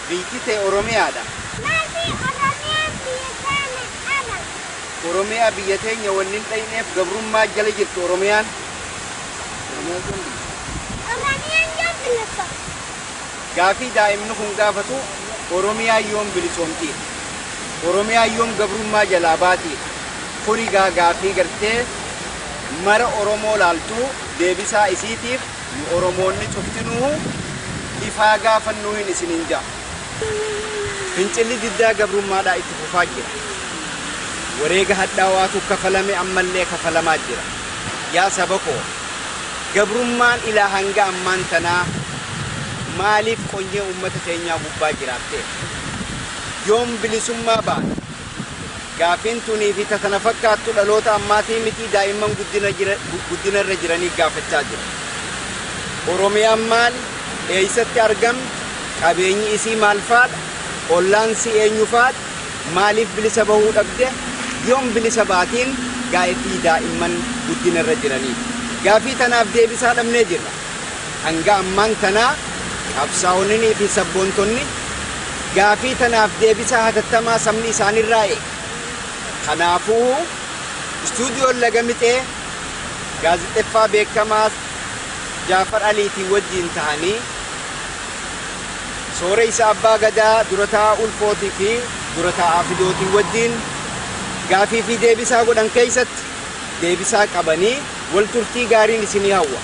Biyti tee Oromiyaadha. Maafi Oromiyaan biyya taana ala? Oromiyaa biyya teenya wanni hin dhayneef gabrummaa jala jirti Oromiyaan. Oromiyaan yoom bilisoomti? Oromiyaan yoom bilisoomti? Gaafii daa'imni kun gaafatu Oromiyaan yoom bilisoomtiidha. Oromiyaan yoom gabrummaa jalaa baatiidha. Kuni gaa gaafii gartee mara Oromoo laaltu deebisaa isiitiif nu Oromoonni cuftinuu ifaa gaafannuuhin isiniin ja'a. Fincilli diddaa gabrummaadhaa itti fufaa jira. Wareega hadhaawaatu kafalame ammallee kafalamaa jira. Yaa saba koo, gabrummaan ilaa hanga ammaan tanaa maaliif qonyee ummata keenyaa gubbaa jiraattee? Yoom bilisummaa baana? Gaafiin tunii fi ta tana fakkaattu dhaloota ammaatii mitii daa'imman guddina jira, guddina irra jiranii gaafachaa jira. Oromiyaan maali? Eessatti argamti? Qabeenyi isii maal faadha? Ollaan si eenyu faadha? Maaliif bilisa bahuu dhabde? Yoom bilisa baatiin? Gaafii daa'imman guddina irra jiraniiti. Gaafii tanaaf deebisaa dhabnee jirra. Hanga ammaan tanaa qabsaa'onninii fi sabboontonni gaafii tanaaf deebisaa hatattamaa sabni isaanirraa eega. Kanaafuu istuudiyoon Laga Mixee gaazexeffaa beekamaa Jaafar Aliitiin wajjiin tahanii Sooreysa Abbaa Gadaa dura taa'aa Ulfootii fi dura taa'aa Fidootiin wajjiin gaafii fi deebisaa godhan keessatti deebisaa qabanii wal turtii gaariin isinii hawwa.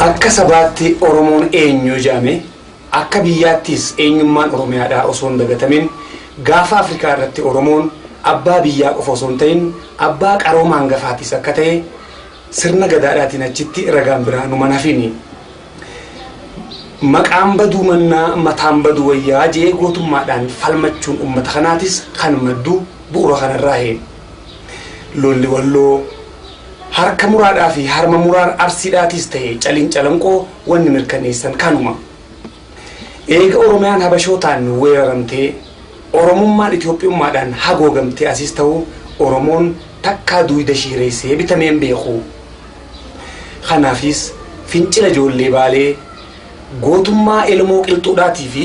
Akka sabaatti Oromoon eenyu jedhame akka biyyaattis eenyummaan Oromiyaadhaa osoo hin dagatamin gaafa Afrikaa irratti Oromoon abbaa biyyaa qofa osoo hin ta'in abbaa qarooma hangafaatis akka ta'e sirna gadaadhaatiin achitti ragaan biraa numa hin hafini. Maqaan baduu mannaa mataan baduu wayyaa je'ee gootummaadhaan falmachuun ummata kanaatis kan maddu bu'ura kanarraahi. Lolli Walloo, harka muraadhaa fi harma muraan Arsiidhaatiis ta'e caliin Calanqoo wanni mirkaneessan kanuma. Eega Oromiyaan Habashootaan weeraramtee, Oromummaan Itoophiyummaadhaan hagoogamtee asiis ta'u Oromoon takkaa duuyda shiireessee bitamee hin beeku. Kanaafis fincila ijoollee Baalee, gootummaa Elemoo Qilxuudhaatii fi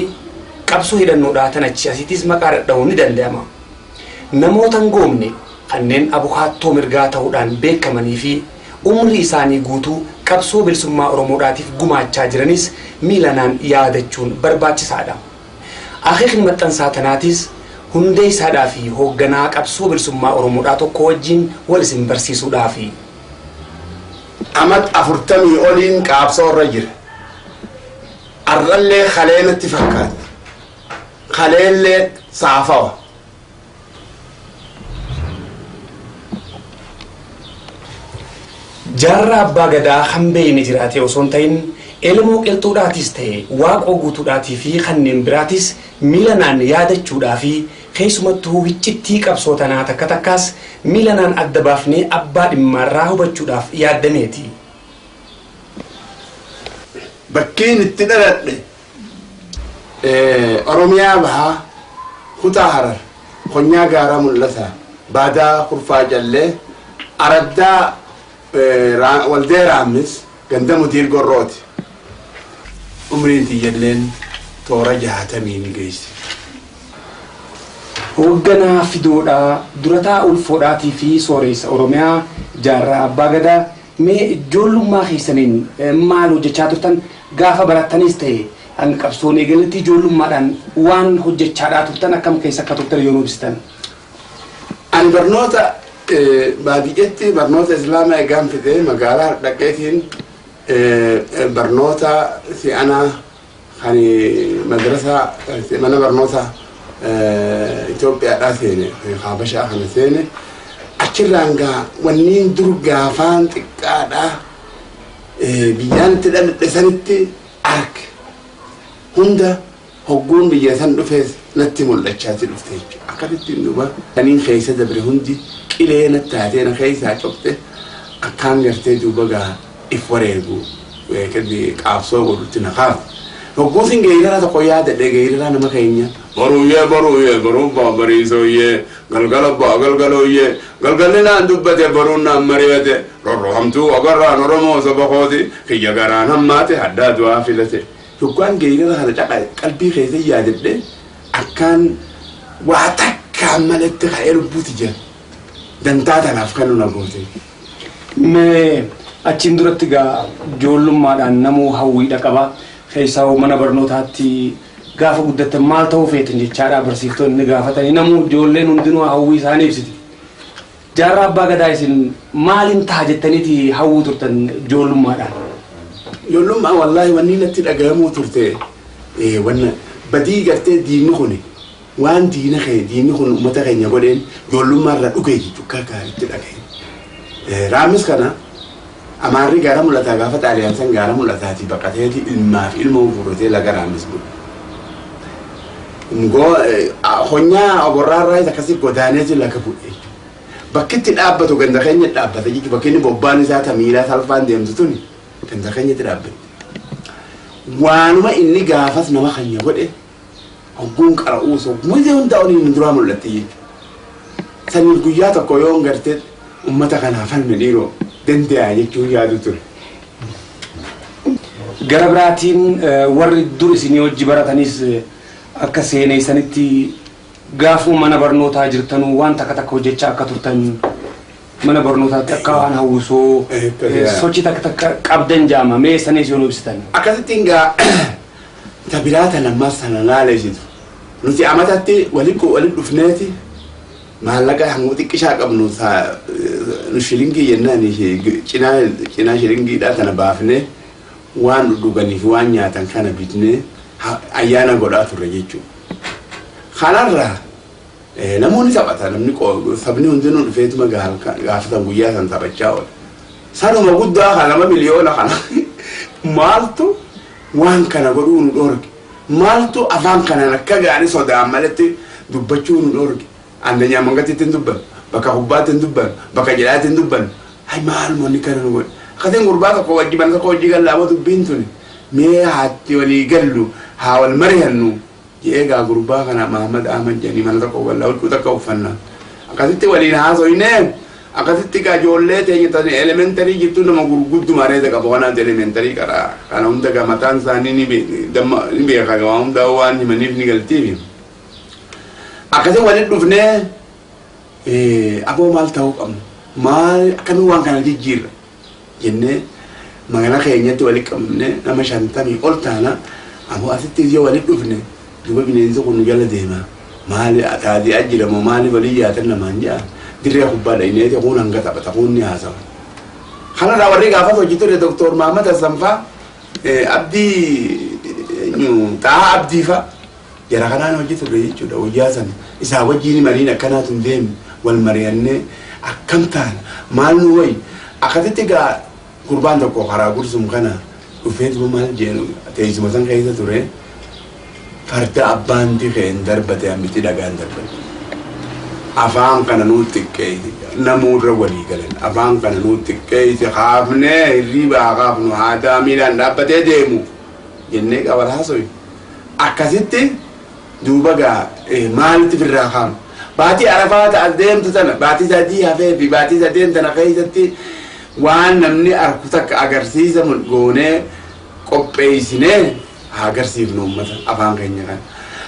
qabsoo hidhannoodhaa tan achii asiitis maqaa dhadhahuun ni dandayama. Namoota hin goomne kanneen abukaattoo mirgaa tahuudhaan beekamanii fi umrii isaanii guutuu qabsoo bilisummaa Oromoodhaatiif gumaachaa jiranis miilanaan yaadachuun barbaachisaadha. Akeekni maxxansaa tanaatis hundeessaadhaa fi hoogganaa qabsoo bilisummaa Oromoodhaa tokko wajjiin wal isin barsiisuudhaafi. Amat 40 oliin qaabsoo irra jira. Arrallee kalee natti fakkaatti. Kaleellee saafawa. Jaarraa Abbaa Gadaa kan beeyne jiraatee osoo hin ta'in Elemoo Qilxuudhaatis ta'e Waaqoo Guutuudhaatii fi kanneen biraatis miilanaan yaadachuudhaa fi keessumattuu hiccittii qabsoo tanaa takka takkaas miilanaan adda baafnee abbaa dhimmaarraa hubachuudhaaf yaaddameeti. Bakkiin itti dhaladhe Oromiyaa Bahaa kutaa Harar konyaa Gaara Mul'ataa Baadaa Kurfaa Callee araddaa Waldee Raammis ganda Mudiir Gorrooti. Umriin tiyyalleen toora 60 ni geessi. Hoogganaa Fidoodhaa, Durataa Ulfoodhaatii fi Sooreessa Oromiyaa Jaarraa Abbaa Gadaa mee ijoollummaa keessaniin maal hojjechaa turtan? Gaafa barattanis ta'e hanga qabsoon eegaletti ijoollummaadhaan waan hojjechaadhaa turtan akkam keessa akka turtan yoo nu ibsitan. Ani barnoota baadiyyetti barnoota Islaamaa eegaan fidee magaalaa dhaqeetiin barnoota si'anaa kan madrasaa mana barnoota Itoophiyaadhaa seene, Habashaa kana seene. Achirraan gaa wanniin dur gaafaan xiqqaadhaa biyyaan itti dhaladhe sanitti arge hunda hogguun biyya san dhufees natti mul'achaati dhufte jechuudha. Akkasitti duuba kaniin keessa dabre hundi qilee natti taatee na keessaa copte akkaan gartee duuba gaa if wareegu qaabsoo godhutti na kaafte. Hogguusin geerara tokko yaadadhe, geerara nama keenya. Boruuyyee boruuyyee boruu baa bariisooyyee galgala baa galgalooyyee galgalli naan dubbate boruun naan mari'ate rorrohamtuu agarraan Oromoo saba kooti kiyya garaan hammaate haddaa du'aa filate. Hoggaan geerara kana caqa qalbii keessa yaadadhe akkaan waa takkaan malatti ka'ee lubbuuti jira. Dantaa tanaaf kan na goote. Mee achiin duratti gaa ijoollummaadhaan namuu hawwiidha qaba. Keessaa mana barnootaatti gaafa guddattan maal ta'uu feetan jechaadha barsiiftonni gaafatanii namuu ijoolleen hundinuu hawwii isaanii ibsiti. Jaarraa Abbaa Gadaa isin maaliin ta'a jettaniiti hawwuu turtan ijoollummaadhaan? Ijoollummaa wallaahi wanni natti dhaga'amuu turte wanna badii gartee diinni kun waan diina kee diinni kun uummata keenya godheen ijoollummaa irraa dhugee jechuudha akka gaariitti dhaga'e. Raamis kana Amaarri gaara mul'ataa gaafa Xaaliyaan san gaara mul'ataatii baqateeti ilmaa fi ilmoo fuudhatee laga Raamis bu'e. Honyaa oborraa irraa akkasii godaaneeti laga bu'e jechuudha. Bakki itti dhaabbatu ganda keenya dhaabbata jechuudha. Bakki inni bobbaan isaa ta miilaa salphaan deemtu tuni ganda keenyatti dhaabbate. Waanuma inni gaafas nama keenya godhe hogguun qara'uus hogguu hundaa oliin duraa mul'atte jechuudha. Saniif guyyaa tokko yoon gartee uummata kanaaf falme dhiiroo danda'a jechuun yaadu ture. Gara biraatiin warri dur isinii hojii baratanis akka seeneessanitti gaafuma mana barnootaa jirtanuu waan takka takka hojjechaa akka turtan mana barnootaatti akka waan hawwisoo sochii takka takka qabdan jaama mee sanis yoo nu ibsitan. Akkasittiin gaa tabiraa tana ammaas sana laaleessitu. Nuti amatatti walitti dhufneeti maallaqa hanguu xiqqishaa qabnu nu shilingii jennaan cinaa shilingiidhaa tana baafnee waan dhuganii fi waan nyaatan kana bitnee ayyaana godhaa turre jechuudha. Kanarraa namoonni taphata, namni sabni hundinuu dhufeetuma gaafatan guyyaa san taphachaa oola. Sanuma guddaa kana nama miliyoona kana maaltu waan kana godhuu nu dhorge? Maaltu afaan kanaan akka gaarii sodaan malatti dubbachuu nu dhorge? Andanyaa mangatti hin dubban, bakka kubbaatti hin dubban, bakka jedhaatti hin dubban. Hay maaluma inni kana nu godhe? Akkasiin gurbaa tokko wajji mana tokko wajji gallaa moo dubbiin tuni mee haatti walii gallu haa wal mari'annu jedhee gaa gurbaa kana Mahammad Ahmad jedhanii mana tokko gallaa huccuu takka uffannaa. Akkasitti waliin haasoynee akkasitti gaa ijoollee teenya tan elementarii jirtu nama gurgudduma areeda qabu kanaatu elementarii qara. Kana hunda gaa mataan isaanii ni beeka waa hunda waan himaniif ni galtiifi. Akkasii walitti dhufnee aboo maal ta'uu qabna? Maal akkamiin waan kana jijjiirra? Jennee magaalaa keenyatti walitti qabamnee nama 50 ol taana aboo asitti yoo walitti dhufne duuba bineensi kun nu jala deema. Maali taatee ajjiramoo maali walii yaatan namaan jedha. Dirree kubbaa dhayineeti kun hanga taphata kun ni haasawa. Kanarraa warri gaafas hojii ture Doktor Mahammad Hassan faa Abdii Xahaa Abdii faa jara kanaan hojii turre jechuudha. Guyyaa sana isaa wajjin mariin akkanaatu hin deemne wal mari'annee akkam taana maal nu wayi akkasitti gaa gurbaan tokko karaa gursum kana Dhufee duuba maal jeenu teessuma san keessa ture farda abbaan dikeen darbate ammiti dhagaan darbate. Afaan kana nuu xiqqeessi namuurra walii galan afaan kana nuu xiqqeessi kaafnee hirriiba haa kaafnu haadaa miilaan dhaabbatee deemu jennee qabal haasoyi. Akkasitti duuba gaa maalitti firraa kaafnu. Baatii Arafaa ta'a deemtu tana baatii 3 hafee fi baatii 3 tana keessatti waan namni arku takka agarsiisa goonee qopheessinee haa agarsiifnu uummata afaan keenya kana.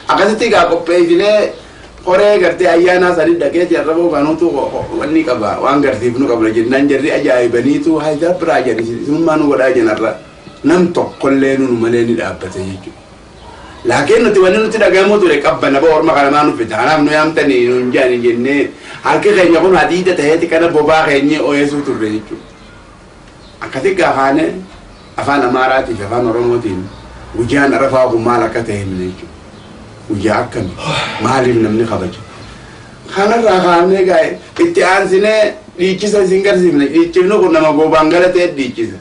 Akkasitti gaa qopheessinee qoree gartee ayyaanaa sadi dhaqeeti arraboo kanuutu wanni qaba waan garsiifnu qabna jennaan jarri ajaa'ibaniitu haayidar biraa jedhi isinummaa nu godhaa jenarra nam tokkollee nunu malee ni dhaabbate jechuudha. Laakiin nuti wanni nuti dhagahamuu ture qabbana ba orma kana maa nu fida kanaaf nu yaamtanii nu hin jaani jennee harki keenya kun hadiida ta'eeti kana bobaa keenya ooyesuu turre jechuudha. Akkasi gaafaane afaan Amaaraatii fi afaan Oromootiin guyyaan Arafaa kun maal akka ta'e himne jechuudha. Guyyaa akkami maaliif namni kabaja? Kanarraa kaafnee gaa'e itti aansinee dhiichisa isin garsiifne. Dhiichifni kun nama goobaan galatee dhiichisa.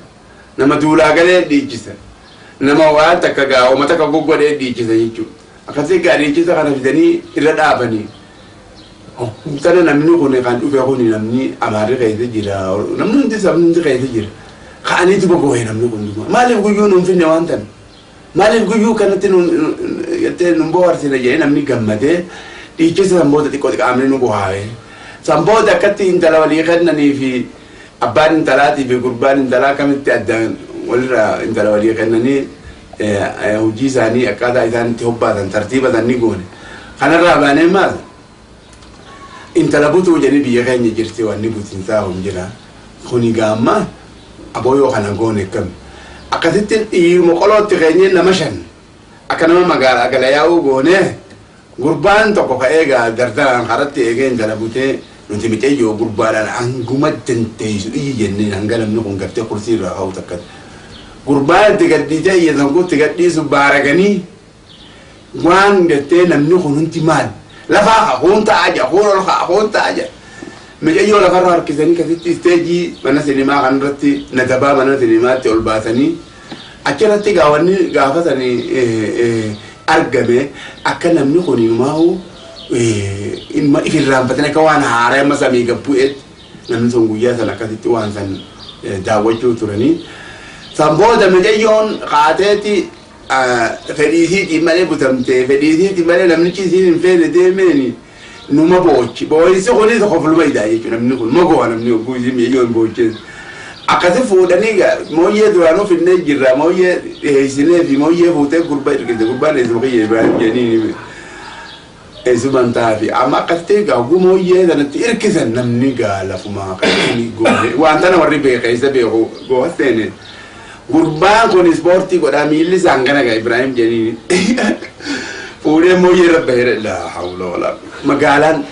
Nama duulaa galee dhiichisa. Nama waan takka gaa uummata takka goggodhee dhiichisa jechuudha. Akkasii gaa dhiichisa kana fidanii irra dhaabanii. Sana namni kun kan dhufe kun namni Amaarri keessa jira. Namni hundi sabni hundi keessa jira. Ka'aniitu bogo'e namni kun dhuma. Maaliif guyyuu nuun finne waan tan? Maaliif guyyuu kanatti nuun bohaarsine jedhee namni gammadee dhiichisa sanboota xiqqoo xiqqaamni nu bohaare. Sanboota akkatti intala walii kennanii fi abbaan intalaatii fi gurbaan intalaa akkamitti addaan walirraa intala walii kennanii hojii isaanii akkaataa isaan itti hobbaatan tartiiba san ni goone. Kanarraa baanee maal? Intala butuu jedhanii biyya keenya jirti wanni butinsaa kun jira. Kuni gaamma aboo yoo kana goone akkami. Akkasitti dhiiruma qolootti keenyee nama 5 akka nama magaalaa gala yaa'uu goone gurbaan tokko ka'ee gaa dardaraan karatti eegee intala butee nuti mixeeyyoo gurbaadhaan hanguma dandeessu iyyi jenneen hanga namni kun gartee kursii irraa ka'u takkatti. Gurbaan itti gadhiisee iyya san kun itti gadhiisu baaraganii waan gartee namni kun hundi maal lafaa ka kuun ta'a jira kuun ol ka'a kuun ta'a jira. Micayyoo lafarra harkisanii kasitti isteejii mana sinimaa kanarratti nadabaa mana sinimaatti ol baasanii achirratti gaawanni gaafa sanii argame akka namni kun himaa'u ifirraanfatanii akka waan haaraa amma samii gabbu'eetti namni sun guyyaa sana akkasitti waan san daawwachuu turanii. San booda micayyoon kaateeti fedhiisiitiin malee butamtee fedhiisiitiin malee namnichi isiin hin feene deemeeni numa boochi. Boo'insi kunis kofluma idaa jechuudha namni kun mogoo namni hogguu isiin micayyoon boochees. Akkasi fuudhanii mooyyee duraanuu finnee jirra mooyyee dhiheessinee fi mooyyee fuutee gurbaa ergite gurbaan eessuma kiyya Ibrahim jedhanii eessumaan ta'aa fi amma akkasitti gaa hogguu mooyyee sanatti hirkisan namni gaa lafumaa kan goone waan tana warri beekeessa beeku gooha seene. Gurbaan kun ispoortii godhaa miilli isaan kana gaa Ibrahim jedhanii fuudhee mooyyee irra bahee laa hawla walaa magaalaan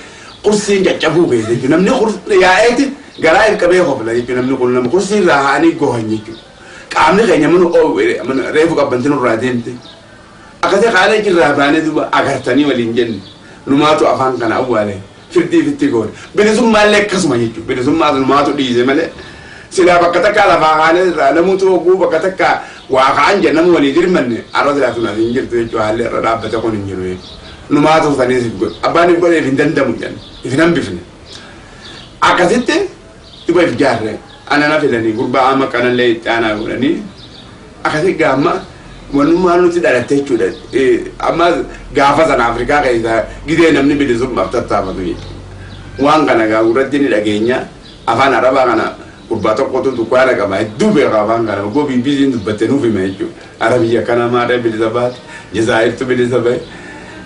kursiin caccabuu keessa jechuudha namni yaa'eeti garaa hin qabee kofla jechuudha namni kun nama kursii irraa haanii gohan jechuudha. Qaamni keenya mana reefu qabbanti nurraa deemte. Akkasii haala jirraa baanee duuba agartanii waliin jenne numaatu afaan kana awwaale firdii fitti goone. Bilisummaallee akkasuma jechuudha bilisummaa numaatu dhiise malee silaa bakka takkaa lafaa haala irraa namuutu hogguu bakka takkaa waa ka'an jennamu walii dirmanne arra silaa sun as hin jirtu jechuudha haalli irra dhaabbate kun hin jiru jechuudha. Numaatu saniis if godhe abbaan if godhe if hin dandamu jenne if hin hambifne. Akkasitti duba if jaarre anana filanii gurbaa amma kanallee itti aanaa godhanii akkasi gaamma wannummaa nuti dhalatte jechuudha. Amma gaafa sana Afrikaa keessa gidee namni bilisummaaf tattaafatu jechuudha. Waan kana gaa gurratti ni dhageenya afaan Arabaa kana gurbaa tokkotu dukkaana qaba hedduu beeka afaan kana oguu BBC'n dubbatte nuuf hima jechuudha. Arabiyya kana maadha bilisa baate Jazaa'irtu bilisa bahe.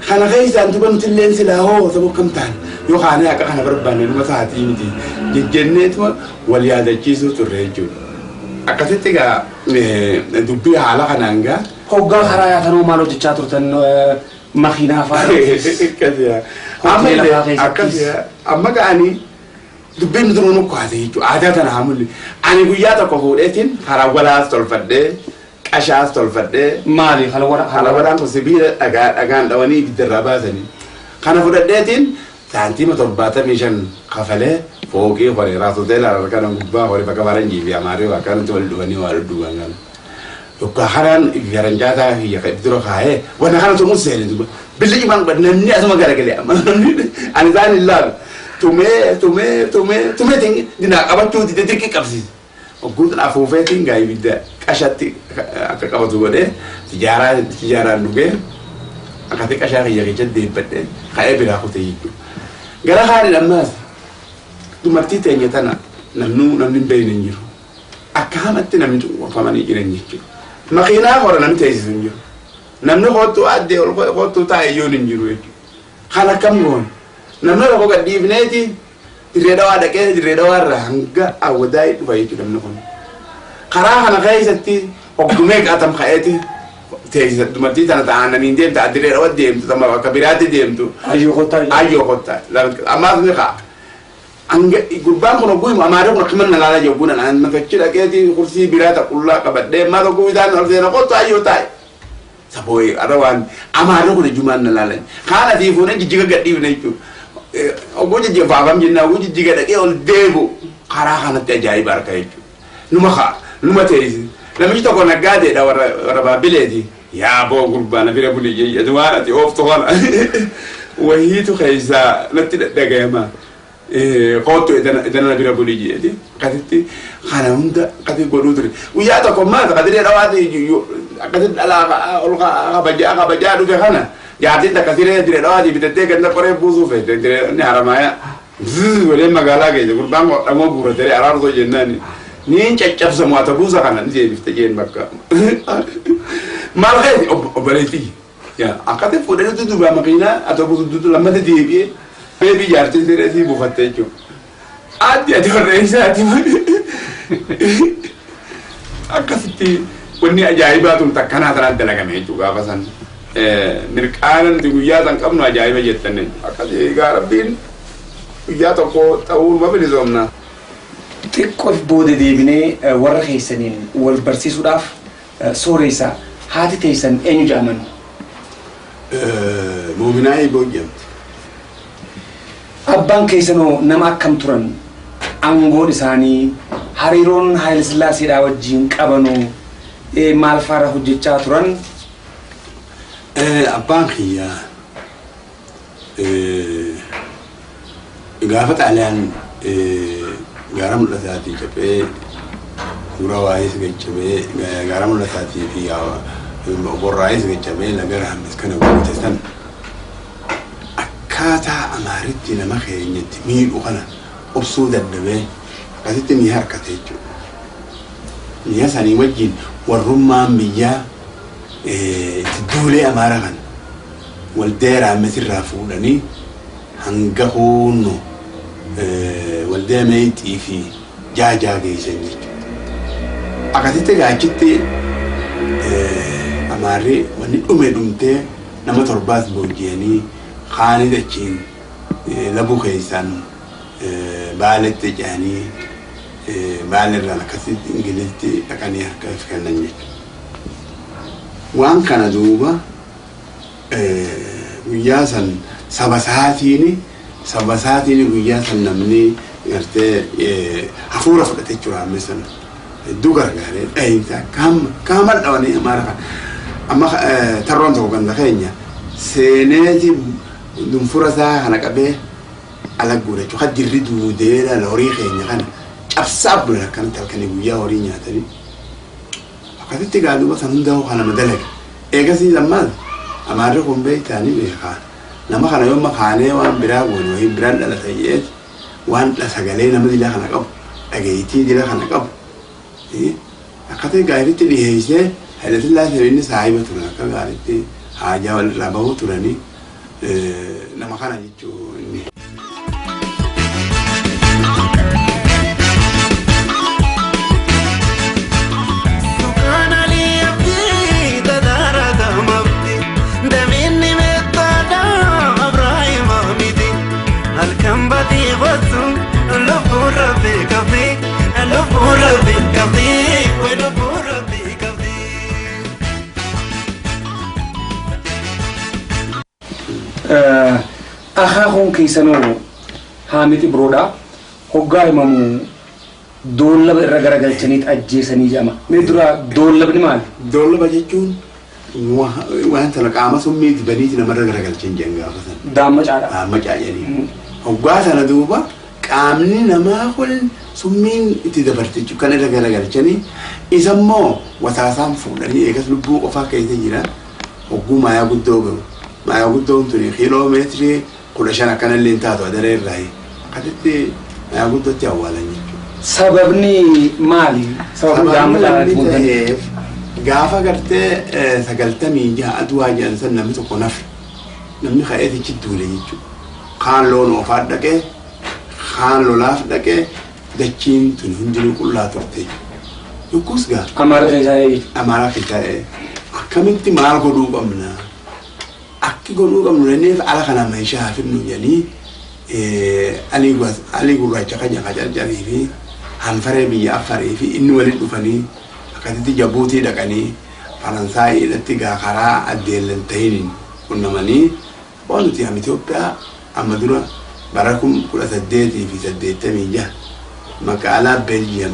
Kana keessaan duba nuti illee silaa hoo saboo kam ta'an yoo kaanee akka kana barbaanne numa sa'aatii miti jejjenneetuma wal yaadachiisuu turre jechuudha. Akkasitti gaa dubbii haala kanaan gaa. Hoggaa karaa yaatanoo maal hojjechaa turtan makiinaa fa'aa? Akkasi amma ga'anii dubbiin duruu nu kaase jechuudha. Aadaa tana haa mul'i. Ani guyyaa tokko fuudheetiin harawwalaas tolfadhee qashaas tolfadhee. Maali halawwala? Halawwalaan kun sibiila dhagaa dhagaan dhawanii ibiddarraa baasanii. Kana fudhadheetiin saantiima 75 kafalee fooqii horee raas hoteela kana gubbaa horee bakka faranjii fi amaarri bakka kanatti wal dhufanii waa dhudhuban kana. Yoggaa kanaan garanjaataa kiyya kan dura kaayee wanna kana tumuun seene duba. Billi cimaan namni asuma garagalee amma namni ani isaan hin laalu. Tumee tumee tumee tumee dinaa qabachuu dide dirqii qabsiise. Ogguutan afuufeetiin gaa ibidda qashatti akka qabatu godhee tijaaraa tijaaraan dhugee akkatti qashaa kiyya keessatti deebbadhee ka'ee biraa kutee jechuudha. Gara kaaniin ammaas dumartii teenya tana namnuu namni hin beekne hin jiru. Akka hamatti namni cunqurfamanii jiran jechuudha. Makiinaa hora namni teessisu hin jiru. Namni kottu addee ol kottu taa'e iyyuu hin jiru jechuudha. Kan akkam goone namni tokko gad dhiifneeti Dirree Dhawaa dhaqee Dirree Dhawaa irraa hanga Awwadaayii dhufa jechuudha namni kun. Karaa kana keessatti hoggumee qatam ka'eeti teessisa dubartii tana ta'aananiin deemta Dirree Dhawaa deemtu tama bakka biraatti deemtu. Ayyoo kottaa. Ayyoo kottaa. Ammaas ni ka'a. Hanga gurbaan kun hogguu himu amaarri kun akkuma na laalaa jiru gunan an matachi dhaqeeti kursii biraa ta qullaa qabadhee maal hogguu isaan ol seena kottu ayyoo taa'e. Sabooyee arra waan amaarri kun ijumaan na laalan. Kaan asii fuunee jijjiga gadhiifne jechuudha. Oguu jijjiga faafam jennaa oguu jijjiga dhaqee ol deebi'u karaa kanatti ajaa'iba harka jechuudha. Numa ka'a numa teessisa. Namichi tokko naggaadeedha warra warra baabbileeti. Yaa boo gurbaa na bira buli jee waan ati ooftu kana wahiitu keessaa natti dhagayama. Koottu edana na bira buli jeeti akkasitti kana hunda akkasi godhuu ture. Guyyaa tokko maal kadiree dhawaati akkasitti dhalaa ol kabajaa kabajaa dhufe kana jaartiin takka siree diree dhawaati bitattee ganda qoree buusuu feete diree inni haramaaya. Godhee magaalaa keessa gurbaan hodhamoo guuratee araarsoo jennaan niin caccabsamu ata buusa kana ni deebifte jeen bakka. Maal keeti obboleettii akkati fuudhanii duubaa makiinaa ata buusu lammata deebi'ee beebii jaartiin siree sii buufatte jechuudha. Addi ati warra eessaati akkasitti wanni ajaa'ibaa tun takkanaa tanaan dalagame jechuudha gaafa san. Mirqaana nuti guyyaa san qabnu ajaa'iba jettan akkasii egaa rabbiin guyyaa tokko ta'uu numa bilisoomna. Xiqqoof booda deebinee warra keessaniin wal barsiisuudhaaf sooreessa haati teessan eenyu jedhaman? Muuminaa Eeboo jedhamti. Abbaan keessanoo nama akkam turan? Aangoon isaanii hariiroon Haayilesillaaseedhaa wajjin qabanoo maal faara hojjechaa turan? Abbaan kiyyaa gaafa Xaaliyaan gaara mul'ataatii caphee Gurawaayis gaccabee gaara mul'ataatii fi Borraayis gaccabee laga Raammis kana guute san akkaataa Amaaritti nama keenyatti miidhu kana obsuu dadhabee akkasitti mi'a harkate jechuudha. Mi'a sanii wajjin warrummaan biyyaa itti duulee Amaara kana waldee Raammis irraa fuudhanii hanga huunnu waldee Meexxii fi Jaajaa geessan jechuudha. Akkasitti egaa achitti Amaarri wanni dhume dhumtee nama torbaas booji'anii kaanis achiin labuu keessaan Baaletti ce'anii Baaleerraan akkasitti Ingilizitti dhaqanii harka if kennan jechuudha. Waan kana duuba guyyaa san saba isaatiin saba isaatiin guyyaa san namni gartee hafuura fudhate jechuudha amma san hedduu gargaaree dhahinsa kaama dhawanii amaara kana. Amma tarroon tokko ganda keenya seeneeti dunfura isaa kana qabee ala guura jechuudha. Kan jirri duudee laala horii keenya kana cabsaa bulan akkanatti halkanii guyyaa horii nyaatanii. Akkasitti egaa duuba san hundaa'u kan nama dalage. Eegasii ammaas amaarri kun beektaa ni beekaa. Nama kana yooma kaanee waan biraa goone wayii biraan dhalata jedheeti waan sagalee nama dila kana qabu dhageettii dila kana qabu. Akkasitti gaariitti dhiheessee Hayilasillaasee inni saahiba turan akka gaariitti haajaa walirraa bahuu turanii nama kana jechuu inni. Akaakuun keessanoo Haamid Ibroodha. Hoggaa himamu Doollaba irra garagalchaniit ajjeesanii jedhama. Mee dura doollabni maali? Doollaba jechuun waan sana qaama summii dibaniiti namarra garagalchan jedhan gaafa sana. Daammacaadha. Daammacaa jedhanii. Hoggaa sana duuba qaamni namaa kun summiin itti dabarte jechuudha kan irra garagalchanii isa immoo wasaasaan fuudhanii eegas lubbuu qofaa keessa jira hogguu maayaa guddoo gahu. Maayaa guddoon tuni kiiloo meetirii 15 akkanallee hin taatu adara irraa akkasitti maayaa guddootti awwaalan jechuudha. Sababni maali? Sababni Sababni daammacaadha wanni itti fuudhanii. ta'eef gaafa gartee 96 aduwaa jedhan san namni tokko nafe namni ka'eetichi duule jechuudha. Kaan loon oofaa dhaqee kaan lolaaf dhaqee dachiin tun hundinuu qullaa turte. Yogguus gaa Amaara keessaa jechuudha. Amaaraa keessaa akkamitti maal godhuu qabna? Akki godhuu qabnu jenneef ala kana meeshaa haa fidnu jedhanii Alii Gurraacha kan Carcarii fi Hanfaree biyya Affarii fi inni waliin dhufanii akkasitti Jabuutii dhaqanii Faransaayii irratti gaa karaa addeellan tahiniin qunnamanii waan nuti am Itoophiyaa amma dura bara 1886 magaalaa Beeljiyam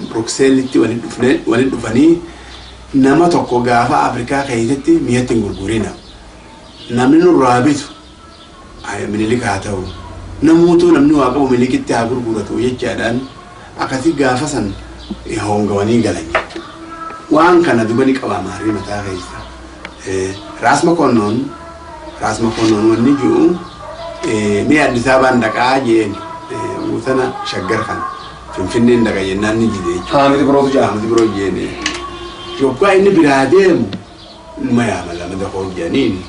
Brukseelitti waliin dhufanii nama tokko gaafa Afrikaa keessatti mi'atti hin gurgurina. Namni nurraa bitu Minilik haa ta'u. Namuutuu namni waa qabu Minilikitti haa gurguratu jechaadhaan akkasii gaafa san hongawanii galan jechuudha. Waan kana duba ni qaba Amaarri mataa keessa. Raas Makonnoon Raas Makonnoon wanni jiru mi'a Addis Ababaan dhaqaa jeen sana Shaggar kana Finfinneen dhaqa jennaan ni jide jechuudha. Haamid Birootu jedha. Haamid Biroo jeen. Yoggaa inni biraa deemu numa yaama lama dakoo jedhaniin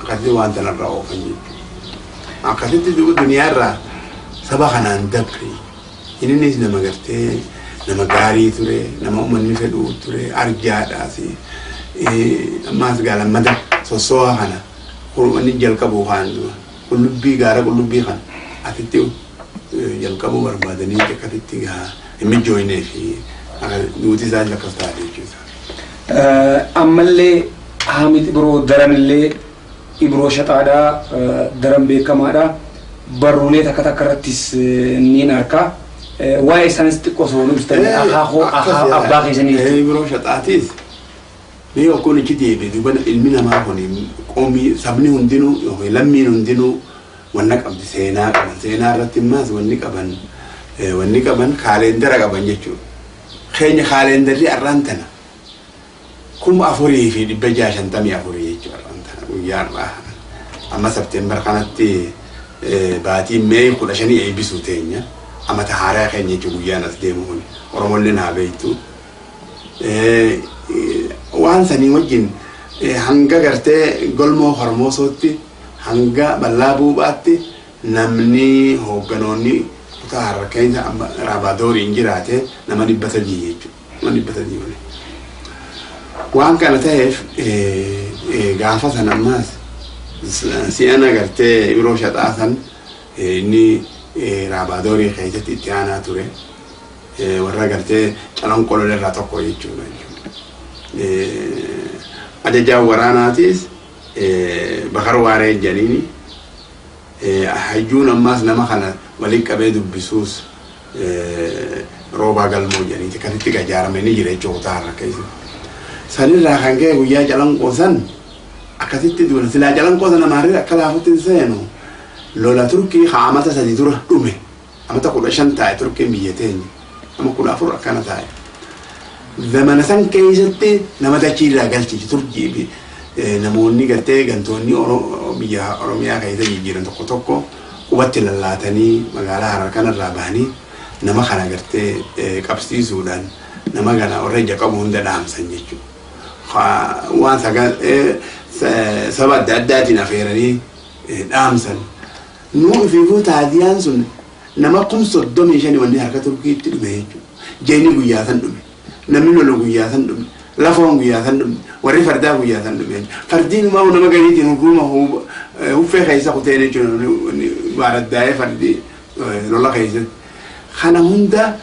akkasitti waan sanarraa oofan jechuudha. Akkasitti duuba duniyaarraa saba kanaan dabre. Innis nama gartee nama gaarii ture, nama uummanni fedhu ture, arjaadhaas. Ammaas gaa lammata sossoo'aa kana wanni jalqabu kaan dura qullubbii gaara qullubbii kana asitti jalqabuu barbaadanii akkasitti gaa hin mijjooynee fi duuti isaas akkas taate jechuudha. Ammallee Haamid Ibroo daranillee Ibroo Shaxaadhaa daran beekamaadha. Barruulee takka takka irrattis niin arka. Waa'ee isaanis xiqqoo osoo nu ibsitanii akaakuu abbaa keessanii jechuudha. Ibroo Shaxaatis mee yokkuun ichi deebi'e duuba ilmi namaa kun qoomii sabni hundinuu yookiin lammiin hundinuu wanna qabdi seenaa qaban seenaa irratti immaas wanni qaban kaaleendara qaban jechuudha. Keenya kaaleendarri har'aan tana 4654 jechuudha har'aan tana guyyaa har'aa amma September kanatti baatii May 15 eebbisuu teenya amata haaraa keenya jechuudha guyyaan as deemu kun Oromolleen haa beektu. Waan sanii wajjin hanga gartee golmoo Hormoosootti hanga bal'aa buuphaatti namni hoogganoonni kutaa harkeensa Raabadooriin jiraate nama 300 jechuudha. Nama 300 malee. Waan kana ta'eef gaafa san ammaas si'ana gartee Ibroo Shaxaa san inni Raabaadorii keessatti itti aanaa ture. Warra gartee calanqoo irraa tokko jechuudha. Ajajaan waraanaatis Bakar Waaree jedhaniini hayyuun ammaas nama kana waliin qabee dubbisuus Roobaa Galmoo jedhaniiti akkasitti ijaaramee ni jira jechuudha kutaa har'a keessatti. Sanirraa kan ka'e guyyaa calanqoo san akkasitti duula silaa calanqoo sana maarree akka laafutti hin seenu lola Turkii haa amata 3 dura dhume amata 15 taa'e Turkiin biyya teenya ama 14 akkana taa'e. Zamana san keessatti nama dachii irraa galchichi Turkii fi namoonni gartee gantoonni biyya Oromiyaa keessa jijjiiran tokko tokko qubatti lallaatanii magaalaa Harar kanarraa bahanii nama kana gartee qabsiisuudhaan nama kana warra ija qabu hunda dhaamsan jechuudha. Waan saba adda addaatiin afeeranii dhaamsan. Nuu ifiifuu taadiyaan sun nama 35,000 wanni harka Turkiitti dhume jechuudha. Jeeni guyyaa san dhume. Namni lolu guyyaa san dhume. Lafoon guyyaa san dhume. Warri fardaa guyyaa san dhume. Fardiin umaa nama gariitiin hurruuma huffee keessa kuteen jechuudha. Baaraddaa'ee fardi lola keessatti. Kana hunda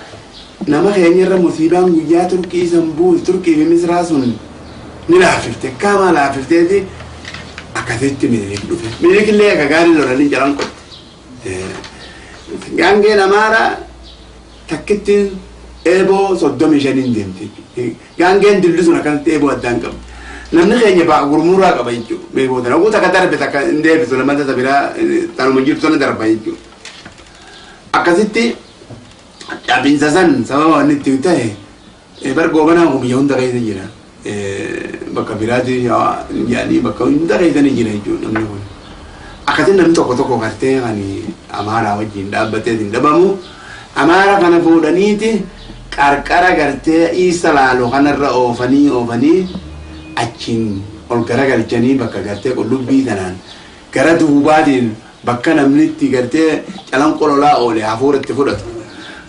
nama keenyarra musiibaan guyyaa Turkii san buute Turkii fi Misraa sun ni laaffifte. Akkaamaa laaffifteeti akkasitti Minilik dhufe. Minilik illee akka gaarii lolanii jalan qotte. Gaangeen Amaaraa Takkittiin eeboo 35n deemti jechuudha. Gaangeen dilli sun akkanatti eeboo addaan qabdi. Namni keenya ba'a gurmuraa qaba jechuudha. Eeboo tana. Oguu takka darbe takka hin deebisu lamata ta biraa tanuma jirtu sana darba jechuudha. Akkasitti cabinsa san sababa wanni itti ta'e bar Goobanaan kun biyya hunda keessa jira. Bakka biraatti jedhanii bakka hunda keessa ni jira jechuudha namni kun. Akkasitti namni tokko tokko gartee kan Amaaraa wajjin dhaabbatee hin dhabamu. Amaara kana fuudhaniiti qarqara gartee Iisa Laaloo kanarra oofanii oofanii achiin ol garagalchanii bakka gartee Qullubbii tanaan gara duubaatiin bakka namni itti gartee Calanqo lolaa oole hafuura itti fudhatu.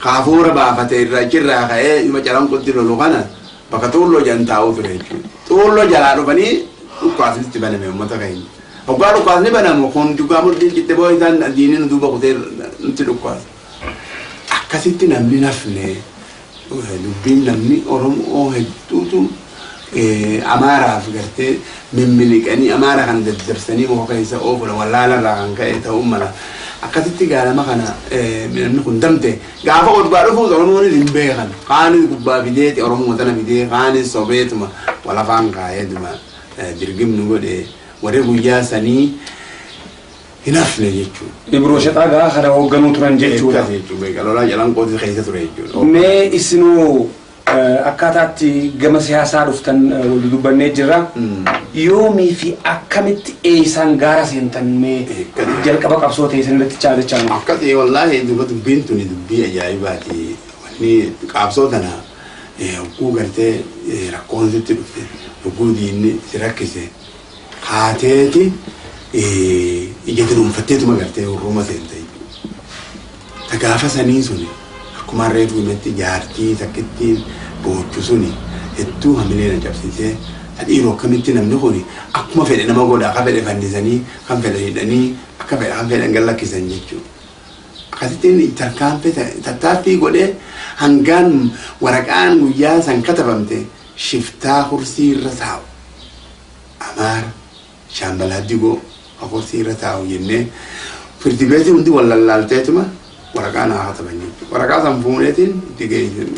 Ka hafuura baafate irra achirraa ka'ee dhuma Calanqotti lolu kana bakka Xuulloo jedhan taa'uu ture jechuudha. Xuulloo jalaa dhufanii dhukkaasni itti baname uummata keenya. Hoggaa dhukkaasni banamu kun dhugaa mudhiin citte boo isaan diinni nu duuba kutee nutti dhukkaasa. Akkasitti namni nafne dubbiin namni Oromoo hedduutu Amaaraaf gartee mimmiliqanii Amaara kana daddarsanii muka keessa oofudha wallaalarraa kan ka'e ta'uu mala. Akkasitti gaalama kana namni kun damte gaafa odbaa dhufuus Oromoonis hin beekan. Kaanis gubbaa fideeti Oromoo tana fidee kaanis sobeetuma walafaan kaa'eetuma dirgimnu godhe warri guyyaa sanii hin hafne jechuudha. Ibroo Shaxaa gaa kana hoogganuu turan jechuudha. Akkas jechuudha. Beeka lolaa Calanqootti keessa ture jechuudha. Mee isinoo akkaataatti gama siyaasaa dhuftan wal dubbannee jirra. Yoomii fi akkamitti eessaan gaara seentan mee jalqaba qabsoo ta'e isin irratti chaalichaa nu. Akkasii wallaahi duba dubbiin tuni dubbii ajaa'ibaati. Wanni qabsoo tana hogguu gartee rakkoon sitti dhufte, hogguu diinni si rakkise kaateeti ija dunuunfatteetuma gartee hurruuma seente jechuudha. Ta gaafa sanii suni akkuma reefu himetti jaartii takkittiin boochu suni hedduu hamilee na cabsisee ta dhiiroo akkamitti namni kun akkuma fedhe nama godha, akka fedhe fannisanii, kan fedhe hidhanii, akka fedhe kan fedhan gad lakkisan jechuudha. Akkasittiin tarkaanfii tattaaffii godhee hangaan waraqaan guyyaa san katabamte shiftaa kursii irra taa'u Amaara Shaambal Haddigoo ka kursii irra taa'u jennee firdi beetii hundi wal lallaalteetuma waraqaa naa kataban jechuudha. Waraqaa san fuuneetiin itti geessin.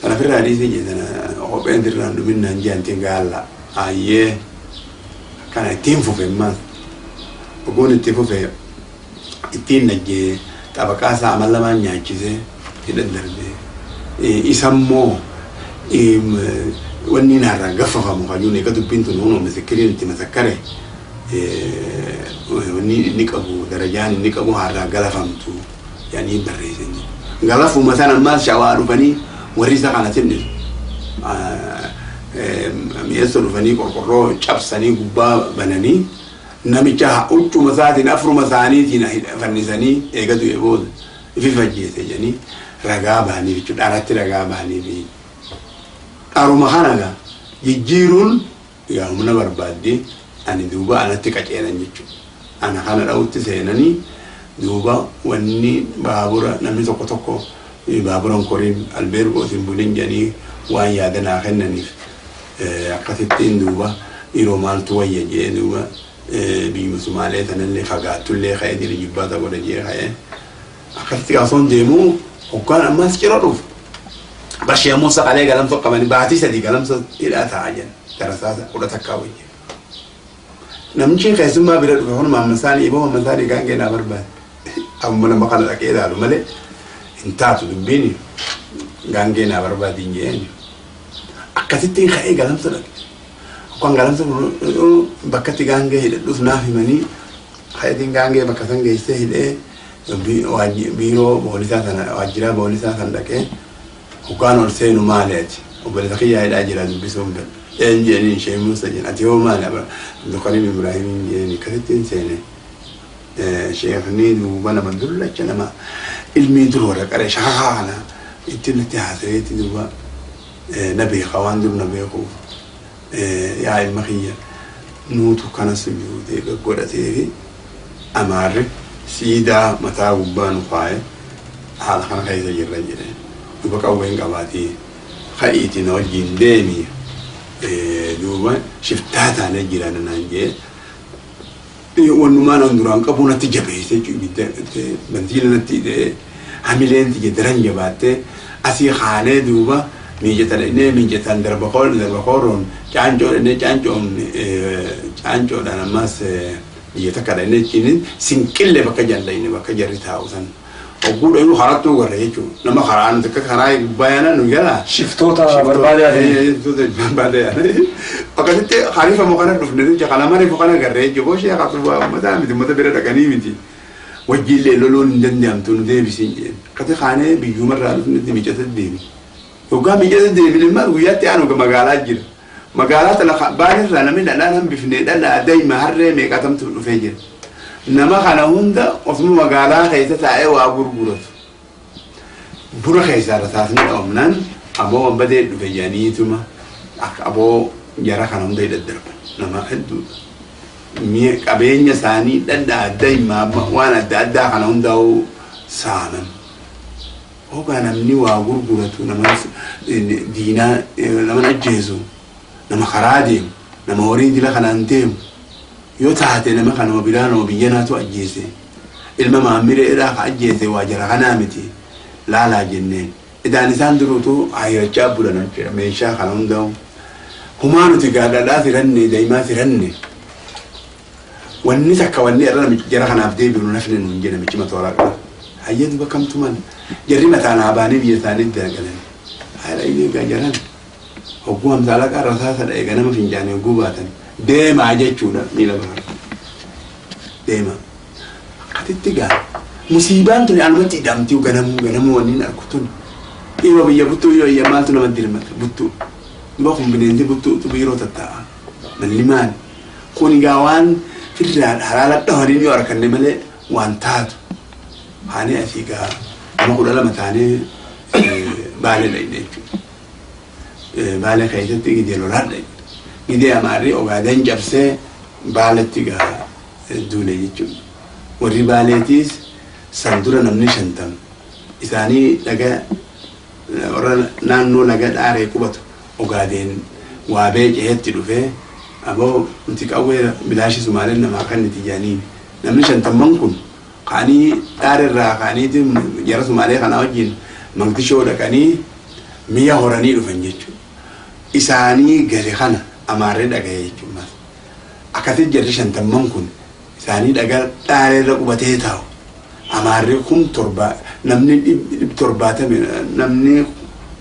Tana firraa dhiisii jee tana kopheen sirraan dhumin naan jeantiin gaalla. Ayyee akkana ittiin fufe ammaas. Oguun itti fufe ittiin najjee xabaqaa isaa amal lamaan nyaachisee hidha darbe. Isammoo wanni naarraa gaffafamu kajuun eega dubbiin tun hunoo misikiriin itti masakkare wanni inni qabu darajaan inni qabu haarraa galafamtu jedhanii barreessan jechuudha. Galafuma sana ammaas Shawaa dhufanii warri isa kana tinnisu. Mi'eessoo dhufanii qorqorroo cabsanii gubbaa bananii namicha huccuma isaatiin afruma isaaniitiin fannisanii eega du'e booda ifi ajjeese jedhanii ragaa bahaniif jechuudha. Dharatti ragaa bahaniif. Dharuma kana gaa jijjiiruun yaa humna barbaaddi ani duuba anatti qaceelan jechuudha. Ana kana dha'utti seenanii duuba wanni baabura namni tokko tokko baabura hin korin albeergoos hin bulin jedhanii waan yaada naa kennaniif akkasittiin duuba dhiiroo maaltu wayya jee duuba biyyuma Sumaalee tanallee fagaattullee ka'ee jira jibbaata godha jee ka'ee akkasitti gaafsoon deemuu hoggaan ammas ciro dhufu. Bashee ammoo saqalee Galamsoo qabanii baatii 3 Galamsoo hidhaa taa'aa jiran darasaa 11 wajjin. Namichi keessummaa bira dhufe kun Maammasaanii iboo Maammasaanii gaangee naa barbaade. Amma nama kana dhaqee ilaalu malee hin taatu dubbiin gaangee naa barbaade hin jeen. Akkasittiin ka'ee Galamsoo dhaqe. Akkaan Galamsoo bakka itti gaangee hidhadhuuf naaf himanii ka'eetiin gaangee bakka san geessee hidhee biiroo poolisaa sana waajjiraa poolisaa san dhaqee hoggaan ol seenu maali ati obboleessa kiyyaa hidhaa jira dubbisuun fedha. Een jeeniin ishee Musa jeen ati hoo maali Abdulkarim Ibrahim jeeni akkasittiin seene. Sheekni duuba nama dullacha nama ilmii dur warra qare shakakaa kana ittiin natti haasayeeti duuba na beeka waan dur na beekuuf yaa ilma kiyya nuutu kana sujuudee gaggodhatee fi Amaarri siidaa mataa gubbaa nu kaaye haala kana keessa jirra jedhe. Duuba qawween qabaatii ka'iitii na wajjiin deemi duuba shiftaa taanee jiraanna naan jee wannumaan an duraan qabu natti jabeesse jechuudha. Ibidda bantiila natti hidhee Hamileen tiyya daran jabaattee asii kaanee duuba miijata dhaqnee miijataan darba kooroon caancoo dhaqnee caancoon caancoodhaan ammas biyya takka dhaqnee achiin sinqillee bakka jallayne bakka jarri taa'u san. Hogguu dhayuu karattuu garra jechuudha. Nama karaa nuti akka karaa gubbaa yaana nu jala. Shiftoota barbaada yaadanii. Shiftoota barbaada yaadanii. Akkasitti hariifamu kana dhufne jecha kana mariifu kana garree jechuudha. Boshee akkasuma uummataa miti uummata bira dhaqanii miti. Wajjiillee loluun hin danda'amtu nu deebisiin jeen. Akkasi kaanee biyyumarraa dhufnetti miicata deebi. Yoggaa miicata deebine immoo guyyaatti aanu magaalaa jira. Magaalaa tana baanirraa namni dhadhaan hambifne dhadhaa daa'ima harree meeqatamtu dhufee jira. Nama kana hunda osuma magaalaa keessa taa'ee waa gurguratu. Buna keessaa rasaasni dhoomnaan aboo wanbadee dhufe jedhaniituma akka aboo jara kana hunda daddarban nama hedduudha. Mi'a qabeenya isaanii dhadhaa daa'ima waan adda addaa kana hundaa'uu saaman. Hoogaa namni waa gurguratu nama diinaa nama ajjeesu nama karaa deemu nama horii dila kanaan deemu yoo taate nama kanuma biraa nama biyya naatu ajjeese ilma maamireedhaa ka ajjeese waa jara kanaa miti laalaa jenneen idaan isaan duruutu hayrachaa bulan jechuudha meeshaa kana hundaa'u humaa nuti gaadhadhaa tiranne daa'imaa tiranne wanni takka wanni irra namichi jara kanaaf deebi'u nafni nuun jedhe namichi matoora qaba hayyee duba kamtu man jarri mataan haa baanii biyya isaanii dalagalan haala inni egaa jaran hogguu hamsaalaqaa rasaasa dha'e ganama fincaanii hogguu baatan deemaa jechuudha miila bahan deema akkasitti gaa musiibaan tuni anumatti hidhamtii ganamuu ganamuu wanni hin argu tun dhiiroo biyya buttuu yoo iyya maaltu nama dirmata buttuu duba kun bineensi buttuutu biiroo tattaa'a malli maali kun gaa waan firraan halaala dhahaniin yoo arganne malee waan taatu haanii asii gaa nama 12 taanee baalee dhaqne jechuudha. Baalee keessatti gidee lolaan dhaqne. Gidee amaarri Ogaaden cabsee baaletti gaa duule jechuudha. Warri baaleetiis san dura namni 50 isaanii laga warra naannoo laga dhaaree qubatu Ogaadeen waa beeceetti dhufee aboo nuti qawwee bilaashi Sumaaleen namaa kenniti jedhanii namni shantamman kun ka'anii dhaareerraa ka'aniiti jara Sumaalee kanaa wajjin Maqdishoo dhaqanii mi'a horanii dhufan jechuudha. Isaanii gale kana amaarree dhagaye jechuudha. Akkasitti jarri shantamman kun isaanii dhagaa dhaareerra qubatee taa'u. Amaarri 7,000 namni dhib torbaatami namni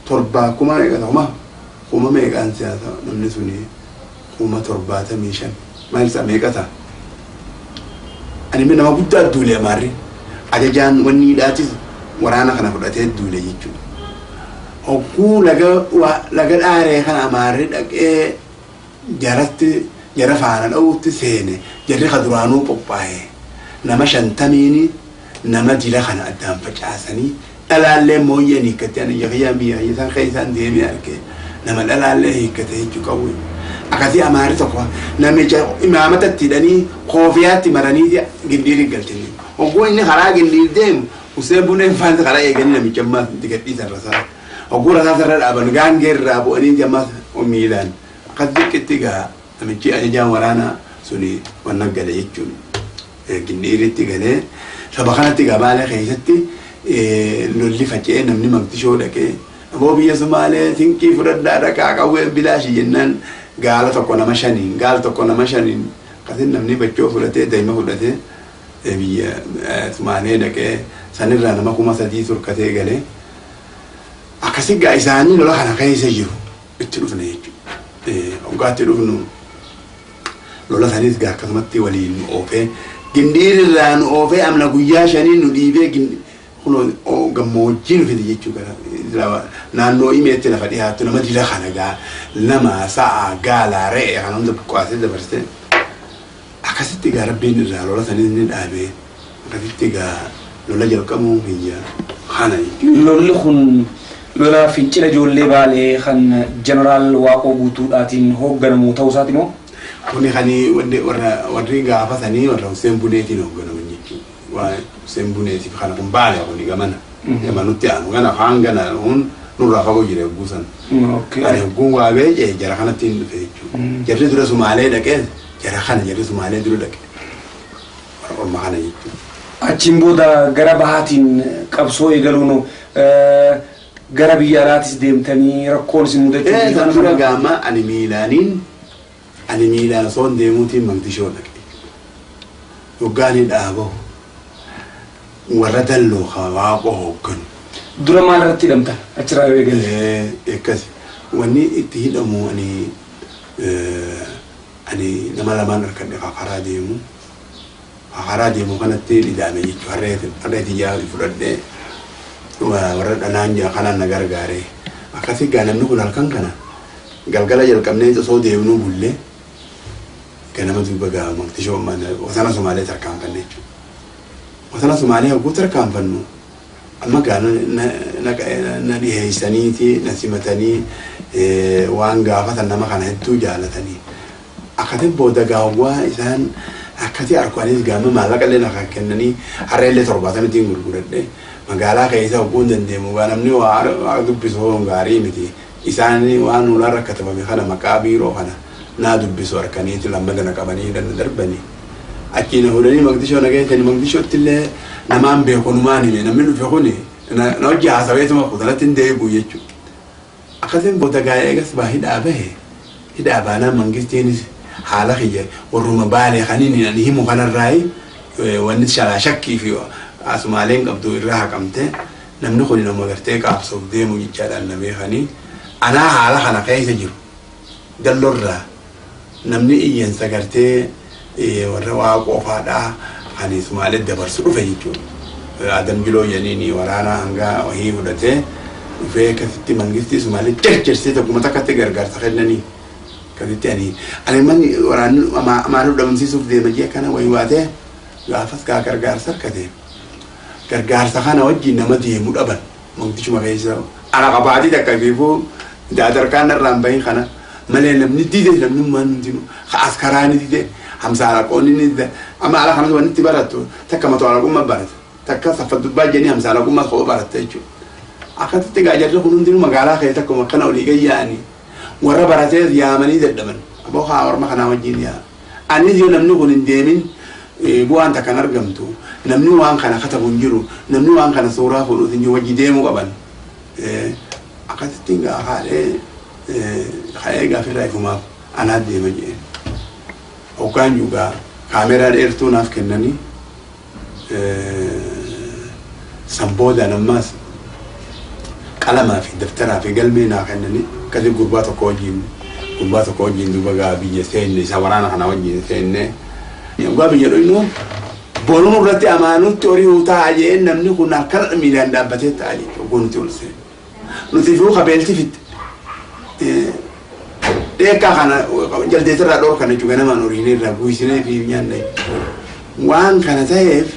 torba kuma meeqa kuma kuma meeqaan siyaasa namni suni 75,000 maal isaa meeqa ta'a? Ani nama guddaa duule amaarri ajajaan wanni hidhaatis waraana kana fudhatee duule jechuudha. Hogguu laga dhaaree kana amaarri dhaqee jaratti jara faana dha'uutti seene jarri ka duraanuu qophaa'e nama 50n nama dila kana addaan facaasanii dhalaallee mooyyeen hiikkate ani yakiyyaan biyya isaan keessaan deemee arge nama dhalaallee hiikkate jechuu qabu. Akkasii amaarri tokko namicha imaamata itti hidhanii koofiyaatti maranii gindhiirii galchanii. Hogguu inni karaa gindhiir deemu Hussein Buneen faanti karaa eeganii namicha ammaas itti gadhiisan rasaasa. Hogguu rasaasa irra dhaaban gaangee irraa bu'anii ammaas miilaan akkas xiqqeetti gaa namichi ajajaan waraanaa suni wanna gale jechuun gindhiiritti galee saba kanatti gaa Baalee keessatti lolli faca'ee namni Maqdishoo dhaqee aboo biyya Sumaalee sinqii fudhadhaa dhaqaa qawween bilaashi jennaan gaala tokko nama shaniin gaala tokko nama shaniin akkasin namni bachoo fudhatee daa'ima fudhatee biyya Sumaalee dhaqee sanirraa nama 3,000 turkatee galee akkasi gaa isaanii lola kana keessa jiru itti dhufne jechuudha. Hoggaatti dhufnu lola sanis gaa akkasumatti waliin nu oofee gindhiirirraa nu oofee amna guyyaa shanii nu dhiibee kunoo gammoojjii nu fide jechuu gara naannoo imeetti lafa dhiyaattu nama dila kana gaa nama sa'a gaala re'ee kana hunda buqqaasee dabarsee akkasitti gaa rabbiin irraa lola sanis ni dhaabee akkasitti gaa lola jalqabuun kiyya kana jechuudha. Lolli kun lola fincila ijoollee Baalee kan Jeneraal Waaqoo Guutuudhaatiin hoogganamu ta'uu isaati moo? Kuni kan warri gaafa sanii warra Hussein Buneetiin hoogganaman jechuudha. Waa Hussein Buneetiif kana kun Baale kuni gamana. Gamanutti aanu gana afaan gana kun nurraa fagoo jira hogguu san. Ani hogguun waa beece jara kanatti hin dhufe jechuudha. Jarri dura Sumaalee dhaqee jara kana jarri Sumaalee dura dhaqe. Warra orma kana jechuudha. Achiin booda gara bahaatiin qabsoo eegaluun gara biyya alaatis deemtanii rakkoon isin mudachuu San dura gaama ani miilaaniin ani miilaan osoo hin deemuutiin Maqdishoo dhaqe. Hoggaanii dhaabahu warra dalloo ka Waaqoo hoogganu. Dura maal irratti hidhamtan achirraa yoo eegalle? Akkasi. Wanni itti hidhamu ani ani nama lamaan harkadhe ka karaa deemu. Ka karaa deemu kanatti hidhaame jechuudha. Harree harree tiyyaa fudhadhee warra dhanaan jira kanaan na gargaare. Akkasi gaa namni kun halkan kana galgala jalqabnee osoo deemnuu bullee ganama duuba gaa Maqdishoo wasana Sumaalee tarkaanfanne jechuudha. Wasana Sumaalee hogguu tarkaanfannu amma gaa na dhiheessaniiti na simatanii, waan gaafatan nama kana hedduu jaalatanii. Akkatiin booda gaawwaa isaan akkati arku anis gaama maallaqa illee na kennanii harree illee 70ttiin gurguradhe. Magaalaa keessa hogguu hin dandeemu gaa namni waa dubbisu hoo gaarii miti. Isaan waan ulaarra katabame kana maqaa biiroo kana naa dubbisu harkaniiti lammata na qabanii darbanii. Achiin fuudhanii Maqdishoo na geessanii. Maqdishootti illee namaan beeku numaan hime namni dhufe kuni na hojii haasaweetuma kutanatti hin deebi'u jechuudha. Akkasiin booda gaa eegas baa hidhaa bahe. Hidhaa baanaan mangistiinis haala kiyya warruma Baalee kan inni ani himu kanarraayi wanni shalaa shakkii fi Sumaaleen qabdu irraa haqamte, namni kun nama gartee qaabsoof deemu jechaadhaan na beekanii. Anaa haala kana keessa jiru dallorraa namni iyyansa gartee warra Waaqoo faadhaa kan Sumaalee dabarsu dhufe jechuudha. Adam Jiloo jedhaniin waraana hanga wahii fudhatee dhufee akkasitti mangistii Sumaalee jarjarsee tokkuma takkatti gargaarsa kennanii. Akkasitti ani manni waraanni amaanuu dhabamsiisuuf deema jee akkana wayii waatee gaafas gaa gargaarsa harkate. Gargaarsa kana wajjin nama deemu dhaban Maqdishuma keessa. Ana qabaatii takka fiifuu daadarkaan narraa hin bahin kana malee namni dide, namnummaan hundinuu askaraa ni dide, hamsaalaqoonni ni dide. Amma ala kanas wanni itti barattu takka matoo alaqummaa barata, takka saffa dubbaa jedhanii hamsaalaqummaa kopha baratta jechuudha. Akkasitti gaa jarri kun hundinuu magaalaa keessa akkuma akkana olii gad yaa'anii warra baratees yaamanii dadhaban. Aboo haa orma kanaa wajjin yaa. Anis yoo namni kun hin deemin bu'aan takka hin argamtu. Namni waan kana katabu hin jiru. Namni waan kana suuraa fuudhu hin jiru. Wajji deemuu qaban. Akkasitti gaa haadhee ka'ee gaafirraa ifumaaf anaa deema jee. Hoggaan jugaa kaameraa dheertuu naaf kennanii san boodaan ammaas qalamaa fi daftaraa fi galmee naa kennanii akkasii gurbaa tokko wajjin duuba gaa biyya seenne, isa waraana kana wajjin seenne. Dhugaa biyya dhuynu boruun irratti amaanutti horii ta'a jeen namni kun akkana miilaan dhaabbatee ta'a jechuudha nuti ol seenne. Nuti fi kabeelti fitte. Dheekkaa kana jaldeessarraa dhoorkan jechuudha, ganamaan horiin irraa guusinee fi nyaanne. Waan kana ta'eef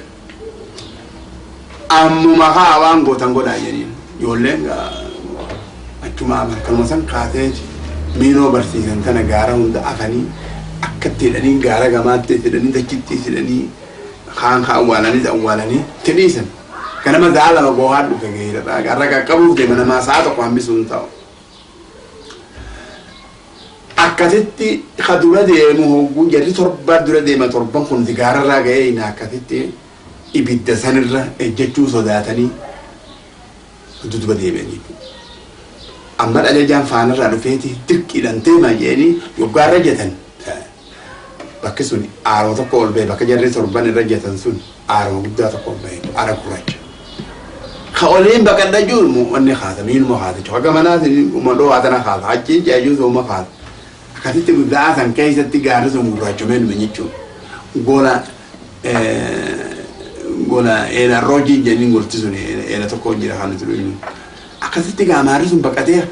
ammuma kaa waan gootan godhaa jedhiin. Ijoolleen achuma kanuma san kaasee miinoo barsiisan tana gaara hunda afanii akkatti hidhanii, gaara gamaatti hidhanii, dachitti hidhanii, kaan kaan awwaalanii awwaalanii tidhiisan. Ganama za'a 2 goohaa dhufe geedha. Garra qaqqabuuf deema namaa sa'a 1 hambisuu hin ta'u. Akkasitti ka dura deemu hogguu jarri torba dura deema, torban kun gaararraa ga'ee hin akkasitti ibidda sanirra ejjechuu sodaatanii dudduuba deebi'an jechuudha. Amma ajajaan faanarraa dhufeeti dirqiidhaan deemaa jedhanii yoggaarra jetan bakki sun aaroo tokko ol ba'e, bakka jarri torban irra jetan sun aaroo guddaa tokko ol ba'e, aara gurraacha. Ka oliin baqadha jiru wanni kaasa miinuma kaasa jechuudha. Akka manaas dhoo tana kaasa achiin ceeyyuu sooma kaasa. Akkasitti guddaa san keessatti gaarri sun gurraachomee dhume jechuudha. Gola eela roojii jedhanii golti sun eela tokko jira kan nuti dhuynu. Akkasitti gaamaarri sun baqatee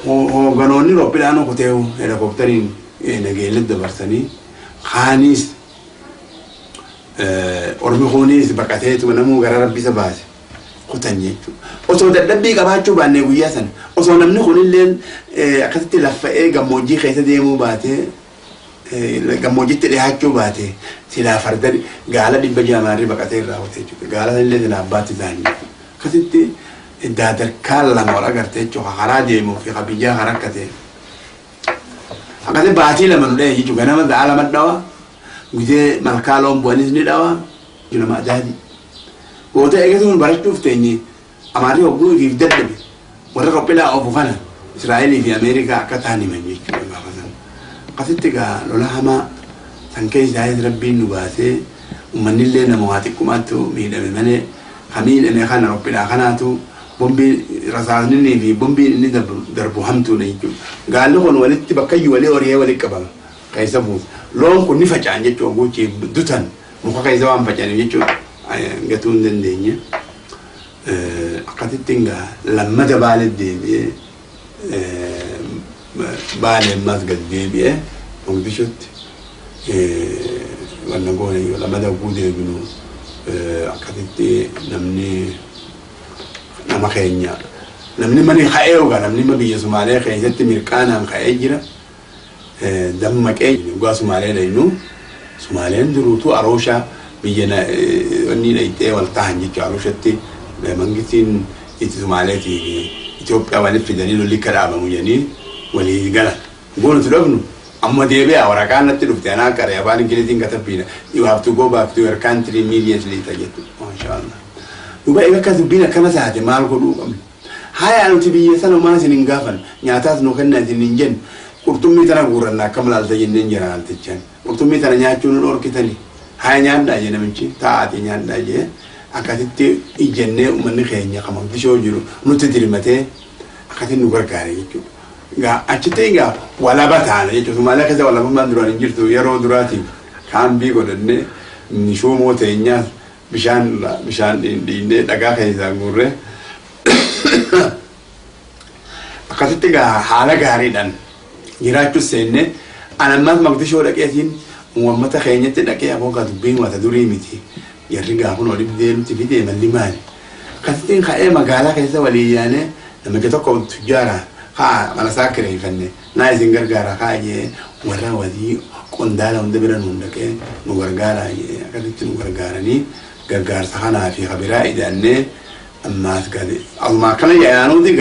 hoogganoonni rooppilaanoo kutee helikooптariin nageellee dabarsanii kaanis ormi kunis baqateetu namuu gara rabbisa baase kutan jechuudha. Osoo dadhabbii qabaachuu baannee guyyaa sana, osoo namni kunillee akkasitti laffa'ee gammoojjii keessa deemuu baatee, gammoojjitti dhiyaachuu baate, silaa farda gaala 600 maarri baqatee irraa kutee jechuudha. Gaala sanillee silaa abbaatti ta'an jechuudha. Akkasitti daadarkaa lama wal agarte jechuudha. Karaa deemuu fi biyyaa kan rakkate. Akkasitti baatii 2 nu dha'e jechuudha. Ganama za'a 2 dhawa. Gizee malkaa loon bu'anis ni dhawa. Nama adaadi. Booda eegasuun barachuuf teenye Amaarri hogguu ifiif dadhabe warra qophilaa oofu kana Israa'elii fi Ameerikaa akka ta'an himan jechuudha gaafa san. Akkasitti egaa lola hamaa san keessaayis Rabbiin nu baasee, ummannillee nama waa xiqqumaattu miidhame malee, ka miidhame kana rophilaa kanaatu bombiin rasaasninii fi bombiin inni darbu hamtuudha jechuudha. Gaalli kun walitti bakkayyu walii horiyee walitti qabama keessa buusa. Loon kun ni faca'an jechuudha, guuchi dutan muka keessa waan faca'aniif jechuudha, gatuu hin dandeenye. Akkasitti egaa lammata Baalee deebi'ee, Baalee ammas gad deebi'ee Mogadishutti wanna goone yoo lammata hogguu deebinu, akkasitti namni nama keenya namni mani ka'ee ogaa namni biyya Sumaalee keessatti mirqaanaan ka'ee jira. Dammaqee dhugaa Sumaalee dhaynu, Sumaaleen duruutuu Arooshaa biyya wanni dhayxee wal tahan jechuudha. Arooshatti mangistiin itti Sumaaleetii fi Itoophiyaa walitti fidanii lolli akka dhaabamu jedhanii walii galan. Goo nuti dhufnu amma deebi'a waraqaan natti dhufte, anaa qaree afaan Ingiliziin katabbiidha. "You have to go back to your country immediately" ta jettu. Maashaallah. Duuba egaa akka dubbiin akkana taate maal godhuu qabna? Haya, nuti biyya sana maa isin hin gaafan, nyaataas nu kenna isin hin jennu, qurxummii tana guurranna akkam laalta jenneen jira laaltichaan. Qurxummii tana nyaachuu nu dhorkitani. Haya, nyaadhaa jee namichi, taa'aatii nyaadhaa jee. Akkasitti ijjennee uummanni keenya kan Mogadishoo jiru nutti dirmatee akkasitti nu gargaare jechuudha. Egaa achitti egaa walaba taana jechuudha. Somaaliyaa keessa walabummaan duraan hin jirtu, yeroo duraatiif kaambii godhannee shuumoo teenyaas bishaan bishaan dhiinnee dhagaa keessaa guurree akkasitti egaa haala gaariidhaan jiraachuu seenne. Anammas Mogadishoo dhaqeetiin uummata keenyatti dhaqee, aboo gaa dubbiin wata durii miti, jarri gaafun olibdee nutti fidee malli maali? Akkasittiin ka'ee magaalaa keessa walii yaanee namicha tokko tujjaara kaa mana isaa kireeffanne, naa isin gargaara kaa jee, warra walii qondaala hunda bira nuun dhaqee nu gargaaraa jee, akkasitti nu gargaaranii gargaarsa kanaa fi kabiraa idaannee ammaas gadi asuma akkana yaanuuti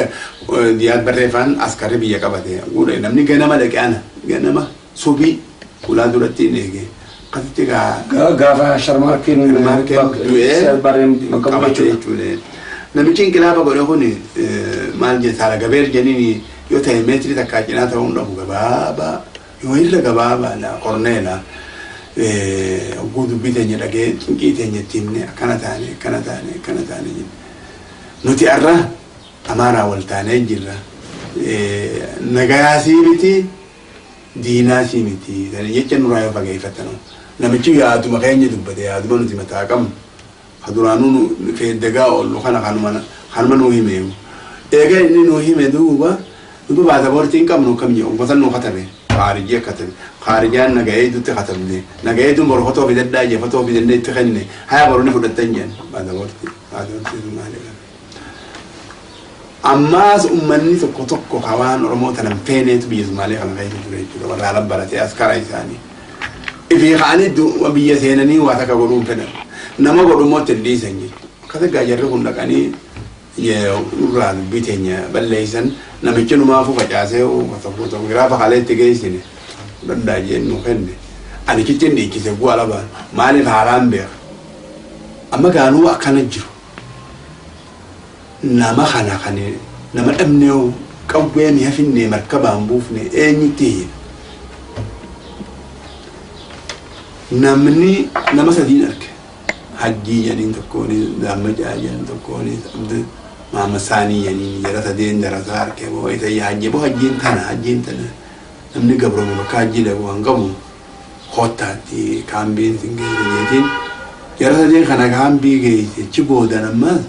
diyaad barreeffaan askarri biyya qabate guudha. Namni ganama dhaqe, ana ganama subii ulaa duratti hin eege akkasitti egaa. Gaafa Sharmaarkeen Sharmaarkeen du'ee Barreen bakka bu'e qabate jechuudha. Jechuudha. Namichi inqilaaba godhe kun maal jedhe, saala gabeer jedhini yoo ta'e meetirii takkaa cinaa ta'uu hin dhabu, gabaabaa yoo irra gabaabaadha, korneela. Hogguu dubbii teenya dhagee cinqii teenya itti himne, akkana taane, akkana taane, akkana taane jenne. Nuti arra Amaaraa wal taanee jirra. Nagayaasii miti, diinaasii miti. Sana jecha nurraa yoo fageeffatanu. Namichi yaaduma keenya dubbate, yaaduma nuti mataa qabnu. Ka duraanuu nu feeddagaa oollu kana kanuma nuu himeeyu. Eega inni nuu hime duuba duuba baasaboortii hin qabnu akkam jedhu gosa nuu katabe. Khaarijii katabe. Khaarijaan naga'eetutti katabne. Naga'eetuun boru fotoo fidadhaa jee, fotoo fidannee itti kennine. Haya, boru ni fudhattan jedhan baasaboortii. Baasaboortii sun maali qaba? Ammaas uummanni tokko tokko ka waan Oromoo tana hin feeneetu biyya Sumaalee kana keessa ture jechuudha. Warra ala baratee askara isaanii. Ifii ka'anii biyya seenanii waa takka godhuu hin fedhan. Nama godhu immoo itti hin dhiisan jechuudha. Akkas egaa jarri kun dhaqanii nurraa dubbii teenya balleessan, namichi numaafuu facaasee tokko tokko giraafa kalee itti geessine fudhadhaa jeen nu kenne. Ani kichi hin dhiichise bu'aa ala baanu. Maaliif haalaan beeka. Amma gaanuu akkana jiru. Nama kana kan nama dhabnee qawwee mi'a finnee markabaan buufne eenyutti hiina? Namni nama sadiin arge. Hajjii jedhaniin tokkoon, Daammacaa jedhan tokkoon, Abdi Mahamad Saanii jedhaniin, jara sadeen darasaa arge. Boo isa hajji, boo hajjiin tana, hajjiin tana, namni gabroome bakka hajjii dhaqu kan qabu koottaatti kaambiin sin geesse jeetiin jara sadeen kana kaambii geesse. Achi boodan ammas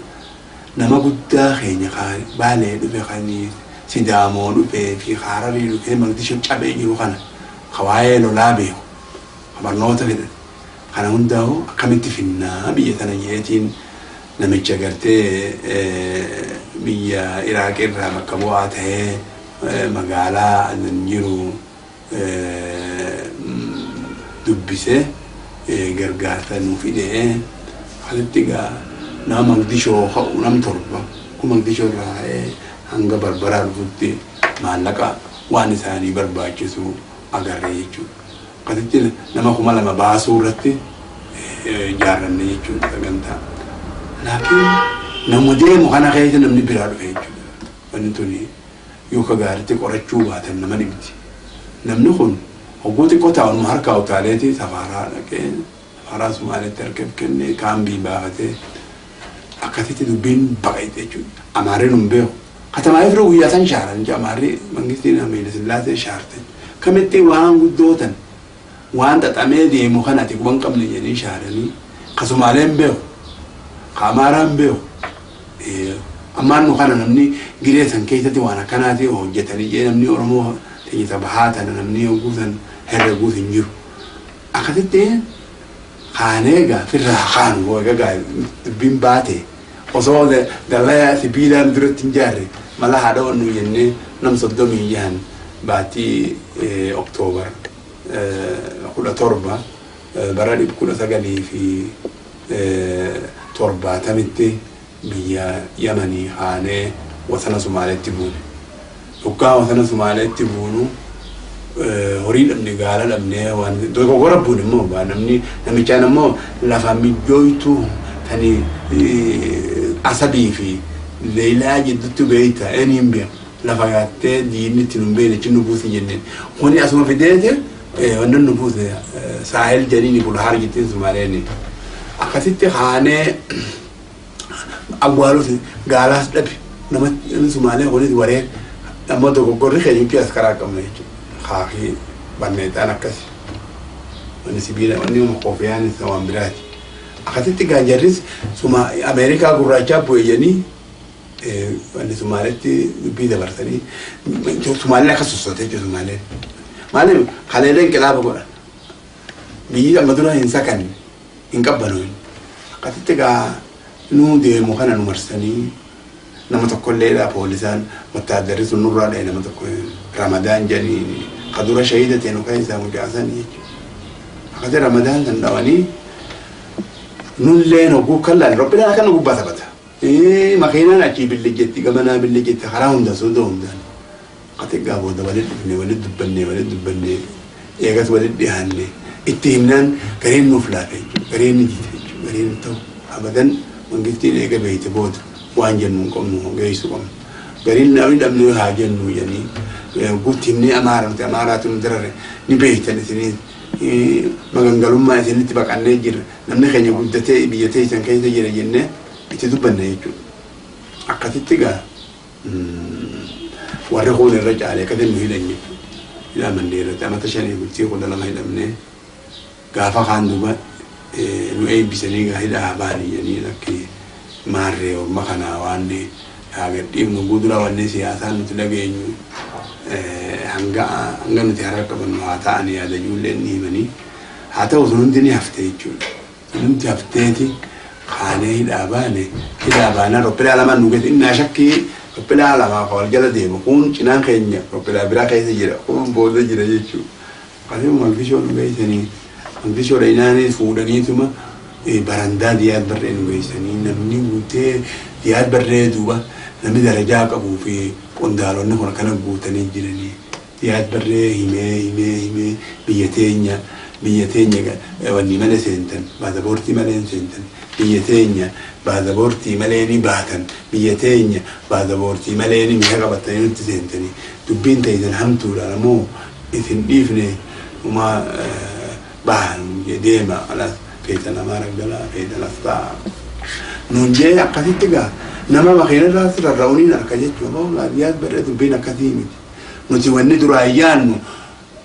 nama guddaa keenya Baalee dhufe, kan Sidaamoo dhufee fi Hararii dhufee Mogadishoo cabee jiru kana, ka waa'ee lolaa beeku, ka barnoota fedhate kana hundaa'u akkamitti finnaa biyya tana jeetiin namicha gartee biyya Iraaq irraa bakka bu'aa ta'ee magaalaa Adan jiru dubbise, gargaarsa nu fide. Asitti egaa nama Mogadishoo ka'u nam 7 kun Mogadishoo irraa ka'ee hanga Barbaraa dhufutti maallaqa waan isaanii barbaachisu agarre jechuudha. Akkasitti nama 2000 baasuu irratti ijaarranne jechuudha sagantaa. Laakiin nama deemu kana keessa namni biraa dhufe jechuudha. Wanni tuni yoo ka gaariitti qorachuu baatan nama dhibdi. Namni kun hogguu xiqqoo taa'u harkaa utaaleeti safaaraa dhaqee, safaaraa Sumaaleetti harka kennee, kaambii baafatee, akkasitti dubbiin baqayte jechuudha. Amaarri nun beeku. Katamaa ifiruu guyyaa san shaaran jechuudha. Amaarri mangistiin Haile Sillaasee shaarte. Kamitti waan guddootan waan xaxamee deemu kana ati quban qabne jedhanii shaaranii, ka Sumaaleen beeku, ka Amaaraan beeku. Ammaan nu kana namni giree san keessatti waan akkanaati hojjetanii jee, namni Oromoo teenya bahaa tana namni hogguu san herreguus hin jiru. Akkasitti kaanee egaa firraa kaanu, egaa dubbiin baate, osoo dallaa sibiilaan duratti hin jaarre mala haadha wannu jennee, nam 36 baatii Oktoobar 17 bara 1970tti biyya Yamanii kaanee wasana Sumaaleetti buune. Dhugaa wasana Sumaaleetti buunu horii dhabne, gaala dhabne, waan dogoggora buune immoo namni namichaan immoo lafa mijjooytuu tani Asabii fi Leelaa jidduutti beeyta eenyuun beeku, lafa gaattee diinni itti nun beekne achi nu buusi jenneen. Kuni asuma fideete wanni nu buuse Saahil jedhini Bulhaar jettiin Sumaaleen. Akkasitti kaanee awwaalus gaalaas dhabe, namni Sumaalee kunis waree ammoo dogoggorri keenya nuti as karaa qabna jechuudha. Kaakii barneexaan akkasi. Wanni sibiila wanni koofiyaan isa waan biraati. Akkasitti gaajarris suma Ameerikaa gurraachaa bu'e jedhanii wanni Sumaaleetti dubbii dabarsanii, Sumaaleen akka sossootee jechuudha Sumaaleen. Maaliif kaleelee inqilaaba godhan. Biyyi amma dura hin sakanne, hin qabbanoon. Akkasitti gaa nuu deemu kana nu marsanii, nama tokkolleedha poolisaan wattaaddarri sun nurraa dha'e, nama tokko Ramadaan jedhanii, ka dura shahida ta'e nu keessaa mucaasanii jechuudha. Akkasitti Ramadaan san dhawanii, nulleen hogguu kan laale robbinaan akka nu gubbaa taphata. Makiinaan achii billi jetti, gamanaa billi jetti, karaa hunda soda hundaan. Akkasitti gaa booda walitti dhufne, walitti dubbanne, walitti dubbanne, eegas walitti dhiyaanne, itti himnaan gareen nuuf laafe jechuudha. Gareen ni jite jechuudha. Gareen ta'u abadan mangistiin eega beeyte booda waan jennu hin qabnu, geessu qabnu. Gariin namni dhabne haa jennu jedhanii guutti himnee, Amaara nuti Amaaraatu nu darare ni beeytan, isinii magangalummaa isinitti baqannee jirra, namni keenya guddatee biyya teessan keessa jira jennee itti dubbanne jechuudha. Akkasitti gaa warri kun irra caalee akkasitti nu hidhan jechuudha. Hidhaa mandheerratti amata 5 bultii 12 hidhamnee, gaafa kaan duuba nu eebbisanii, gaa hidhaa baanii jedhanii, lakki maarree orma kanaa waan haa gadhiifnu guuturaa, wanni siyaasaa nuti dhageenyu hanga hanga nuti harka qabannu haa ta'an yaada ijoolleen ni himanii, haa ta'u sun hundi ni hafte jechuudha. Sun hundi hafteeti kaanee hidhaa baane. Hidhaa baanaa roppilaa lamaan nu geesse, innaa shakkii roppilaa lamaa ka wal jala deemu, kun cinaan keenya roppilaa biraa keessa jira, kun booda jira jechuudha. Akkasuma Malkishoo nu geessanii, Malkishoo dhayinaanii fuudhaniituma barandaa Diyaad Barree nu geessanii, namni guutee Diyaad Barree duuba namni darajaa qabuu fi qondaalonni kun akkana guutanii jiranii. Diyaad Barree himee himee himee, biyya teenya, biyya teenya wanni malee seentan, baazaboortii malee hin seentan, biyya teenya baazaboortii malee ni baatan, biyya teenya baazaboortii malee ni mi'a qabatanii nutti seentanii, dubbiin teessan hamtuudha, ammoo isin dhiifne uma bahan deema, alas feetan Amaara galaa, feetan as ta'a nuun jee. Akkasitti gaa nama makiina irraa rarra'uuniin harka jechuudha. Diyaad Barree dubbiin akkasii miti. Nuti wanni duraan yaannu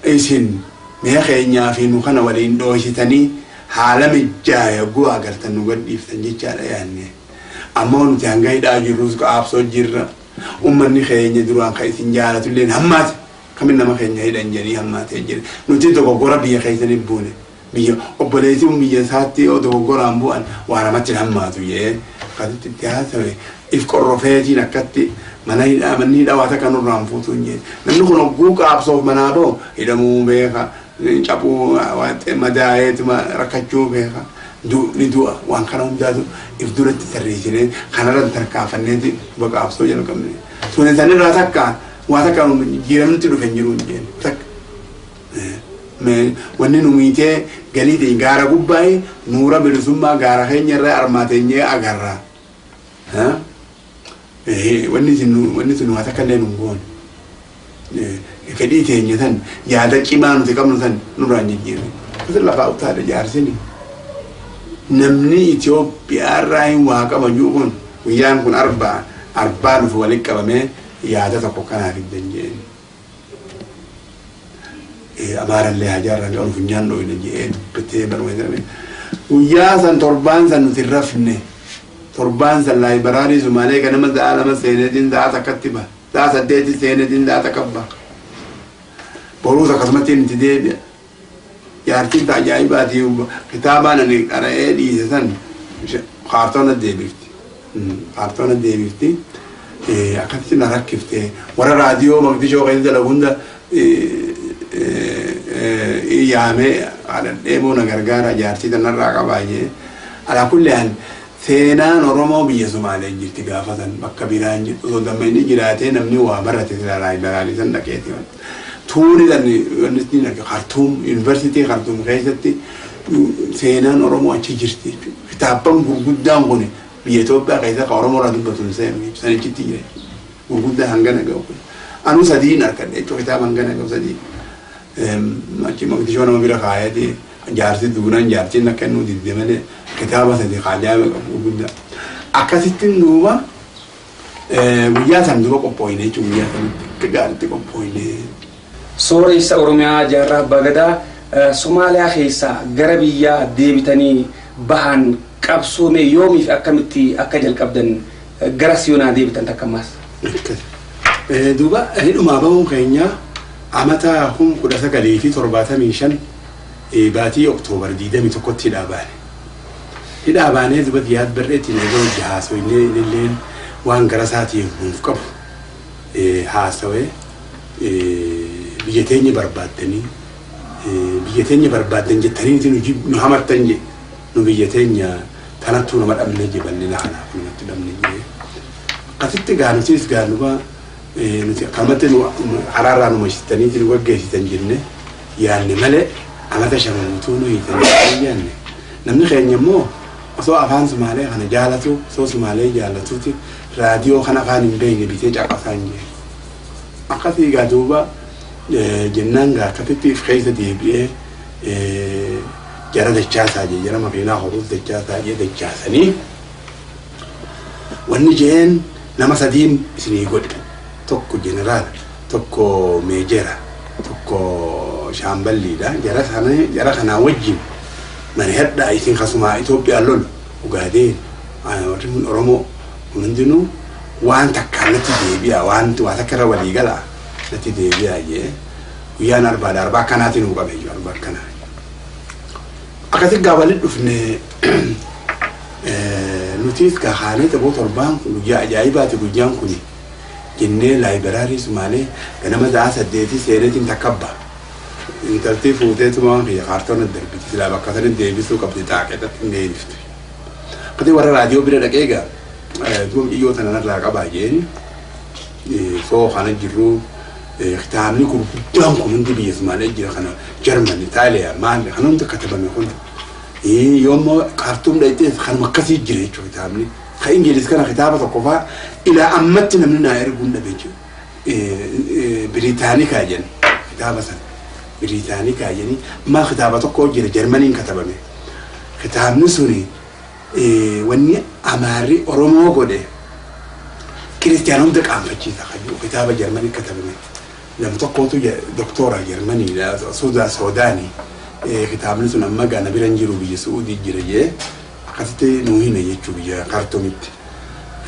isin mi'a keenyaa fi nu kana waliin dhooysitanii haala mijaaya gu'aa agartan nu gadhiiftan jechaadha yaanne. Ammoo nuti hanga hidhaa jirrus qaabsoo jirra. Ummanni keenya duraan kan isin jaalatulleen hammaate, kamin nama keenya hidhan jedhanii hammaatee jira. Nuti dogoggora biyya keessanii buune. Biyya obboleessi biyya isaatti yoo dogoggoraan bu'an waa namatti hin hammaatu jee akkasitti itti haasawe, if qorrofeetiin akkatti mana hidhaa, manni hidhaa waa takka nurraa hin fuutu hin jee. Namni kun hogguu qaabsoof manaa bahu hidhamuu beeka, cabuu, madaa'eetuma rakkachuu beeka. Ni du'a, waan kana hundaatu if duratti tarreessinee kanarra tarkaanfanneeti duba qaabsoo jalqabne. Tuni sanirraa takka waa takka jijjiiramni dhufe hin jiru hin jeen takka. Wanni nu miitee Galii teenya gaara gubbaa'ee nuura bilisummaa gaara keenya irraa armaateenyee agarra. Wanni isin waa takka illee nun goone. Fedhii teenya san yaada cimaa nuti qabnu san nurraa hin jijjiirre. Akkasii lafaa utaale jaarsini. Namni Itoophiyaa irraa hin waa qaba jiru kun guyyaan kun arbaa arbaa dhufu walitti qabamee yaada tokko kanaaf fiddan jeen. Amaarallee hajaarraa qabu funyaan dhooyne jee dubbatee barumsa. Guyyaa san torbaan san nuti rafne. Torbaan san laayibaraarii Sumaalee ganama sa'a 2 seeneetiin sa'a takkatti ba'a. Sa'a 8 seeneetiin sa'a takka ba'a. Boruus akkasumatti itti deebi'a. Jaartiin ta ajaa'ibaati kitaabaan ani qara'ee dhiise san kaartoona deebifti. Kaartoona deebifti. Akkasitti na rakkifte. Warra raadiyoo Maqdishoo keessa dalagu hunda yaamee kadhadhee moo na gargaara jaartii tanarraa qabaa jee. Alaa kulli haal seenaan Oromoo biyya Sumaalee jirti gaafa san bakka biraan jirtu osoo dammayni jiraatee namni waa barate sila laayibaraarii san dhaqeeti. Tuuni san wanni niin arga Khartuum yuunivarsiitii Khartuum keessatti seenaan Oromoo achi jirti jechuudha. Kitaabban gurguddaan kun biyya Itoophiyaa keessa kan Oromoo irraa dubbatu hin seenu jechuudha. Sanichitti jira jechuudha. Gurguddaa hangana gahu kun. Anuu sadiin argadhe jechuudha kitaaba hangana gahu sadii. Achi Maqdishoo nama bira kaayeeti jaarsi duunaan jaartiin akka inni didde malee kitaaba sadi ajaa'iba qabu gurguddaa. Akkasittiin duuba guyyaa san duuba qophooyne jechuudha guyyaa sanitti akka gaariitti qophooyne. Sooressa Oromiyaa Jaarraa Abbaa Gadaa Somaaliyaa keessaa gara biyyaa deebitanii bahan qabsoome yoomiif akkamitti akka jalqabdan gara siyoonaa deebitan takka ammaas. Duuba hidhumaa bahuun keenya amata 1975 baatii Oktoobar 21tti hidhaa baane. Hidhaa baanee duuba Diyaad Barreetiin eega hojii haasoynee innilleen waan gara isaatiin nuuf qabu haasawee biyya teenya barbaaddanii biyya teenya barbaaddan jettanii nu hamattan je nu biyya teenya tanattuu nama dhabne je bal'ina kanaaf namatti dhabne je. Akkasitti gaa nutis gaa nuba nuti akkanumatti nu karaarraa nu mashitanii nu gaggeessitan jenne yaanne malee amata shan guutuu nu hiitanii yaanne. Namni keenya immoo osoo afaan Sumaalee kana jaalatu osoo Sumaalee jaalatuuti raadiyoo kana afaan hin beekne bitee caqasaan jee. Akkasii gaa duuba jennaan gaa akkasitti if keessa deebi'ee jara dachaasaa jee jara makiinaa horuus dachaasaa jee dachaasanii wanni jeen nama sadiin isinii godhe tokko jeneraala tokko meejera tokko shaamballiidha jara sana jara kanaa wajjin mari'adhaa isin kasumaa Itoophiyaa lolu Ugaadeen warri kun Oromoo kun hundinuu waan takkaan natti deebi'a waan waa takka irra walii galaa natti deebi'a jee guyyaan arbaadha arbaa akkanaatiin nuu qabe jiru arbaa akkanaa. Akkasi gaa walitti dhufne nutis gaa kaanee xaboo torbaan kun guyyaa ajaa'ibaati guyyaan kuni jennee laayibaraarii Sumaalee ganama sa'a 8 seeneetiin takkabba. Intalti fuuteetuma waan kiyya kaartoona darbiti silaa bakka sanitti deebisuu qabdi xaaqeexatti hin deebiftu. Akkati warra raadiyoo bira dhaqee egaa duuba mucayyoo tana narraa qabaa jeeni soo kana jirru kitaabni gurguddaan kun hundi biyya Sumaalee jira kana Jarman, Itaaliyaa maal kan hundi katabame kun yoommoo Kaartuum dhaqxee kanuma akkasii jira jechuudha kitaabni. Ka Ingiliz kana kitaaba tokko faa ilaa ammatti namni naa erguu hin dhabe jechuudha. Biriitaanikaa jedhan kitaaba sana. Biriitaanikaa jedhanii maal kitaaba tokko jira Jarmaniin katabame. Kitaabni suni wanni Amaarri Oromoo godhe kiristiyaana hunda qaanfachiisa kan jiru kitaaba Jarmanii katabame. Nam tokkotu doktora Jarmaniidha Soodaanii. Kitaabni sun amma gaa na bira hin jiru biyya Su'uudii jira jee akkasitti nuu hime jechuu biyya Kaartuumitti.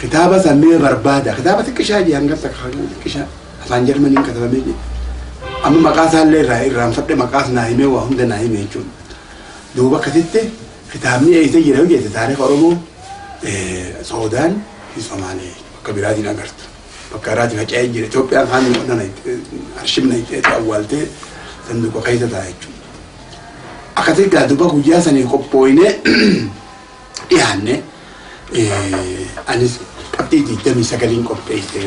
Kitaaba san mee barbaada kitaaba xiqqishaa jee hanga takka xiqqishaa afaan Jarmaniin katabamee jee. Amma maqaa isaallee irraa irraanfadhe maqaas naa himee waa hunda naa hime jechuudha. Duuba akkasitti kitaabni eessa jira yoo jette taarika Oromoo Soodaan fi Somaalee bakka biraatiin agartu. Bakka biraatiin faca'ee jira. Itoophiyaan kaan arshibna awwaaltee sanduuqa keessa ta'a jechuudha. Akkasitti gaa duuba guyyaa sanii qophooyinee dhiyaanne anis qabxii 29 qopheesse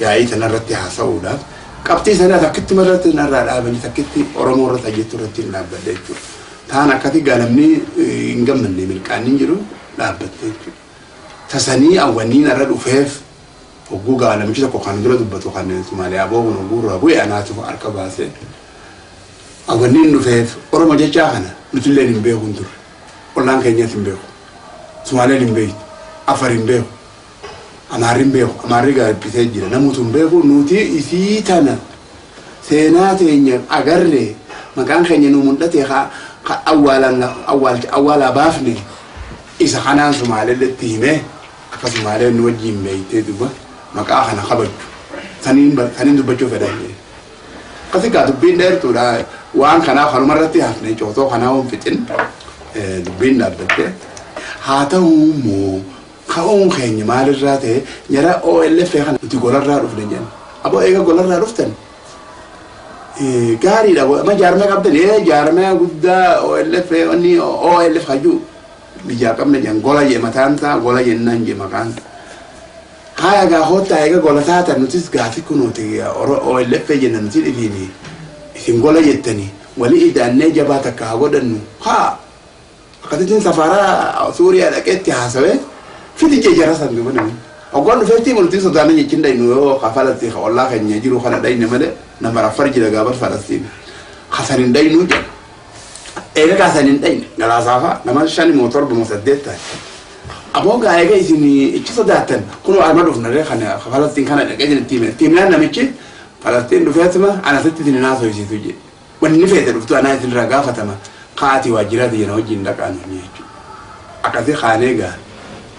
yaa'ii sanarratti haasa'uudhaaf qabxii sana takkitti irratti narraa dhaabanii takkitti Oromoo irratti hojjechuu irratti hin dhaabbadhe jechuudha. Taan akkati gaa namni hin gammanne milqaanni hin jiru dhaabbatte jechuudha. Tasanii awwanniin irra dhufeef hogguu gaa namichi tokko kan dura dubbatu kan Somaaliyaa boo kun hogguu irraa bu'e anaatu harka baase. Awwanniin dhufeef Oromo jechaa kana nutilleen hin beeku hin turre. Ollaan keenyas hin beeku. Sumaaleen hin beektu. Afar hin beeku. Amaarri hin beeku. Amaarri gaa dhiphisee jira. Namuutu hin beeku. Nuti isii tana seenaa teenya agarre, maqaan keenya nu mul'ate, ka ka awwaalaan awwaalcha awwaalaa baafne isa kanaan Sumaalelletti hime, akka Sumaaleen nu wajjiin beektee duba maqaa kana kabajju saniin saniin dubbachuu fedhan jedhe. Akkasi gaa dubbiin dheertuudha, waan kanaaf kanuma irratti hafne, cootoo kanaa waan fixin dubbiin dhaabbatte. Haa ta'u immoo ka'uun keenya maalirraa ta'e, jara OLF kana nuti golarraa dhufne jedhan. Aboo, eega golarraa dhuftan gaariidha, amma jaarmee qabdan, jaarmee guddaa OLF, wanni OLF hajuu biyyaa qabna jedhan, gola jee mataan isaa, gola jennaan jee maqaan. Haya gaa hoottaa, eega gola taatan nutis gaafi kunuuti OLF jenna, nuti dhifiini isin gola jettanii walii idaannee jabaa takka haa godhannu. Haa, akkasittiin safaraa Suuriyaa dhaqeetti haasawee fidi jee jara san duuba namni. Hoggaan dhufeetti multii sodaanna jechin dhaynu yoo ka Falastiin ka ollaa keenya jiru kana dhayne malee, nama raffar jira gaabar Falastiin. Kasan hin dhaynu jedha. Eega kasan hin dhayne galaasaafaa nama shani moo torba moo saddeet ta'e. Aboo gaa, eega isin ichi sodaattan kunoo arma dhufnaree kana Falastiin kana dhaqee isin itti hime. Itti himnaan namichi Falastiin dhufeetuma anasitti isin hin haasofsiisu jedhe. Wanni feete dhuftu anaa isinirraa gaafatama, kaati waajjiraa biyya na wajjin dhaqaa nuuni jechuudha. Akkasii kaanee gaa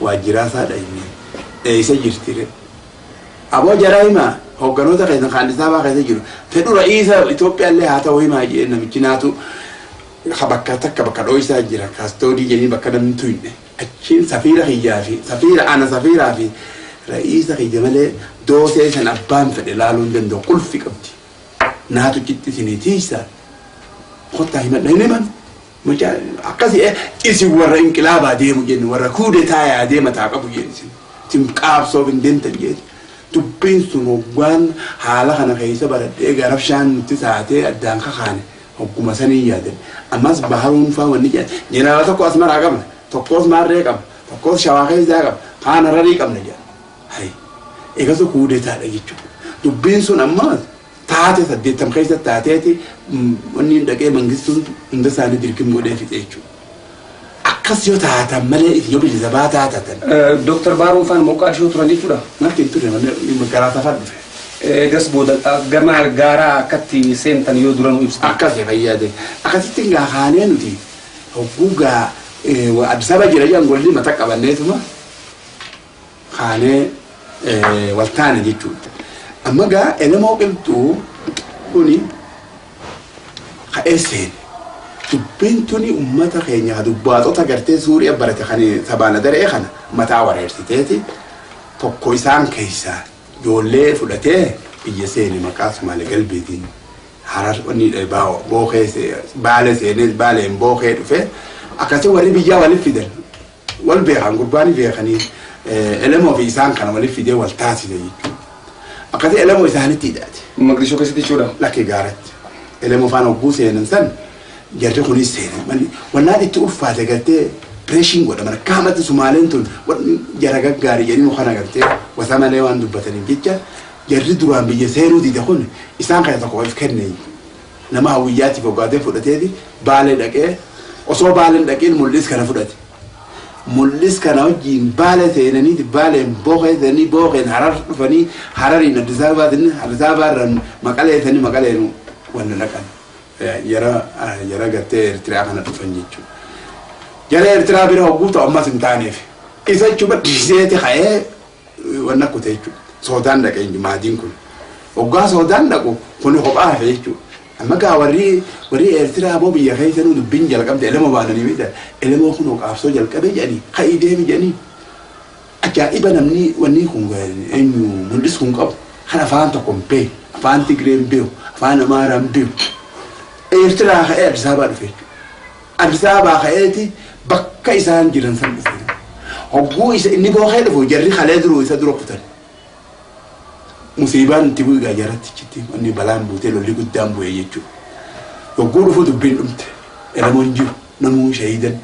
waajjiraa isaa dhayne, eessa jirti re? Aboo jara himaa, hoogganoota keessan kan Addis Ababaa keessa jiru fedhu ra'iisa Itoophiyaa illee haa ta'u himaa jedhee, namichi naatu ka bakka takka bakka dhooysaa jira, custody jedhanii bakka namni tuyne. Achiin safiira kiyyaa fi safiira ana safiiraa fi ra'iisa kiyya malee doosee san abbaan fedhe laaluu hin danda'u, qulfi qabdi. Naatu citti isinii tiisa, kottaa himadha. Hin himan. Mucaa akkasi isin warra inqilaabaa deemu jennu, warra kuudetaayaa deema taa qabu jeen, isin qaabsoof hin deemtan jeen. Dubbiin sun hoggaan haala kana keessa baradhee garabshaan nutti taatee addaan kakaane hogguma sanii yaadan. Ammas Baharuun faa wanni jedhan, jeneraala tokko Asmaraa qabna, tokkos Maarree qabna, tokkos Shawaa keessaa qabna, kaan Hararii qabna jedhan. Hay, eegasu kuudetaadha jechuudha. Dubbiin sun amma taate 80 keessa taateeti, wanni dhaqee Mangistuun hunda isaanii dirqim godhee fixe jechuudha. Akkas yoo taatan malee isin yoo bilisa baataa taatan. Dooktar Baaruun faan Moqaadishoo turan jechuudha. Natti hin turre malee garaa safar dhufe. Eegas booda gama gaaraa akkatti seentan yoo dura nu ibsitan. Akkas fayyade. Akkasitti gaa kaanee nuti hogguu gaa Addis Ababa jira jedhan, golli mata qabanneetuma kaanee wal taane jechuudha. Amma gaa Elemoo Qilxuu kuni ka'ee seene. Dubbiin tuni uummata keenya dubbaatota gartee Suuriyaa barate kan sabaana daree kana mataa wareersiteeti, tokko isaan keessaa ijoollee fudhatee biyya seene, maqaa Sumaalee Galbeetiin Harar wanni bookee Baalee seenee Baaleen bookee dhufe. Akkasii warri biyyaa waliif fidan, wal beekan, gurbaanii beekanii Elemoo fi isaan kana waliif fidee wal taasise jechuudha. Akkasii Elemoo isaanitti hidhaate. Maqdishoo keessatti jechuudha. Lakkee gaaratti. Elemoo faana hogguu seenan san jarri kunis seenan. Wannaan itti ulfaate gartee pireeshiin godhaman akkaamatti Sumaaleen tun jara gaggaarii jedhanii kana gartee wasa malee waan dubbataniif jecha, jarri duraan biyya seenuu dide kun isaan kana tokko of kenne, nama hawwiyyaatiif hoggaatee fudhateeti Baalee dhaqee, osoo Baaleen dhaqeen Mul'is kana fudhate. Mul'is kana wajjin Baalee seenanii, Baaleen bookee seenanii, bookeen Harar dhufanii, Harariin Addis Ababaa seenanii, Addis Ababaa irraan Maqalee seenanii, Maqaleen wanna dhaqan. Jara gartee Eertiriyaa kana dhufan jechuudha. Jara Eertiraa bira hogguu ta'u ammas hin taaneef. Isa jechuudha dhiiseeti ka'ee wanna kute jechuudha. Soodaan dhaqee maadiin kun. Hoggaa Soodaan dhaqu kuni kophaa hafe jechuudha. Amma gaa warri Eertiraa boo biyya keessa nu dubbiin jalqabde, Elemoo baananii beekta. Elemoo kun qaabsoo jalqabee jedhanii ka'ii deemi jedhanii. Ajaa'iba, namni wanni kun eenyu Mul'is kun qabu kan afaan tokko hin beeku, afaan Tigree hin beeku, afaan Amaaraa hin beeku. Eertiraa ka'ee Addis Ababaa dhufe jechuudha. Addis Ababaa ka'eeti bakka isaan jiran san dhufe. Hogguu isa inni bookee dhufu jarri kalee duruu isa dura kutan. Musiibaan itti bu'e gaa jaratti, achitti wanni balaan buutee lolli guddaan bu'e jechuudha. Hogguu dhufu dubbiin dhumte. Elemoon jiru namuu shahiidan.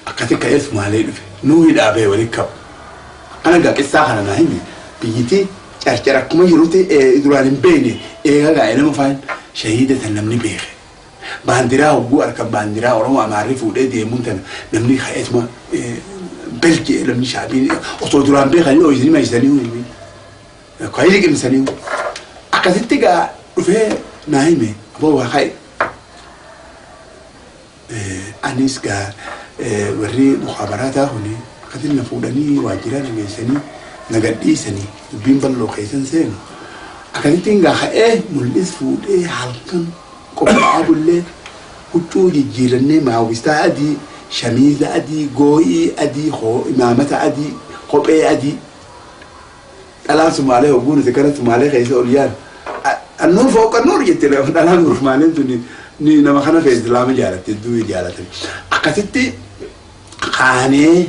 Akkasi ka'ee Sumaalee dhufe. Nuu hidhaa ba'e walitti qabu. Akkana gaa qissaa kana naa himi. Biyyiti Carcar akkuma jirutti duraan hin beekne eega gaa elemo faan shahiida tan namni beeke. Baandiraa hogguu arkan baandiraa Oromoo Amaarri fuudhee deemuun tana namni ka'eetuma bel je'e namni shaabiin osoo duraan beekanii dhoysanii maysanii himi. Ka'ee liqimsanii akkasitti gaa dhufee naa hime aboo waa ka'e. Anis gaa warri mukaabaraataa kuni akkasitti na fuudhanii waajjiraa na geessanii na gadhiisanii dubbiin bal'oo keessan seenu. Akkasittiin gaa ka'ee mul'is fuudhee halkan qophaa'aa bullee huccuu jijjiirannee maawwistaa adii, shamiiza adii, goo'ii adii, imaamata adii, kophee adii. Dhalaan Sumaalee hogguu nuti gara Sumaalee keessa ol yaanu Annuur fooqa nuur jette dhalaan Sumaaleen tuni ni nama kana fe'e Islaama jaalatti hedduu jaalatan. Akkasitti kaanee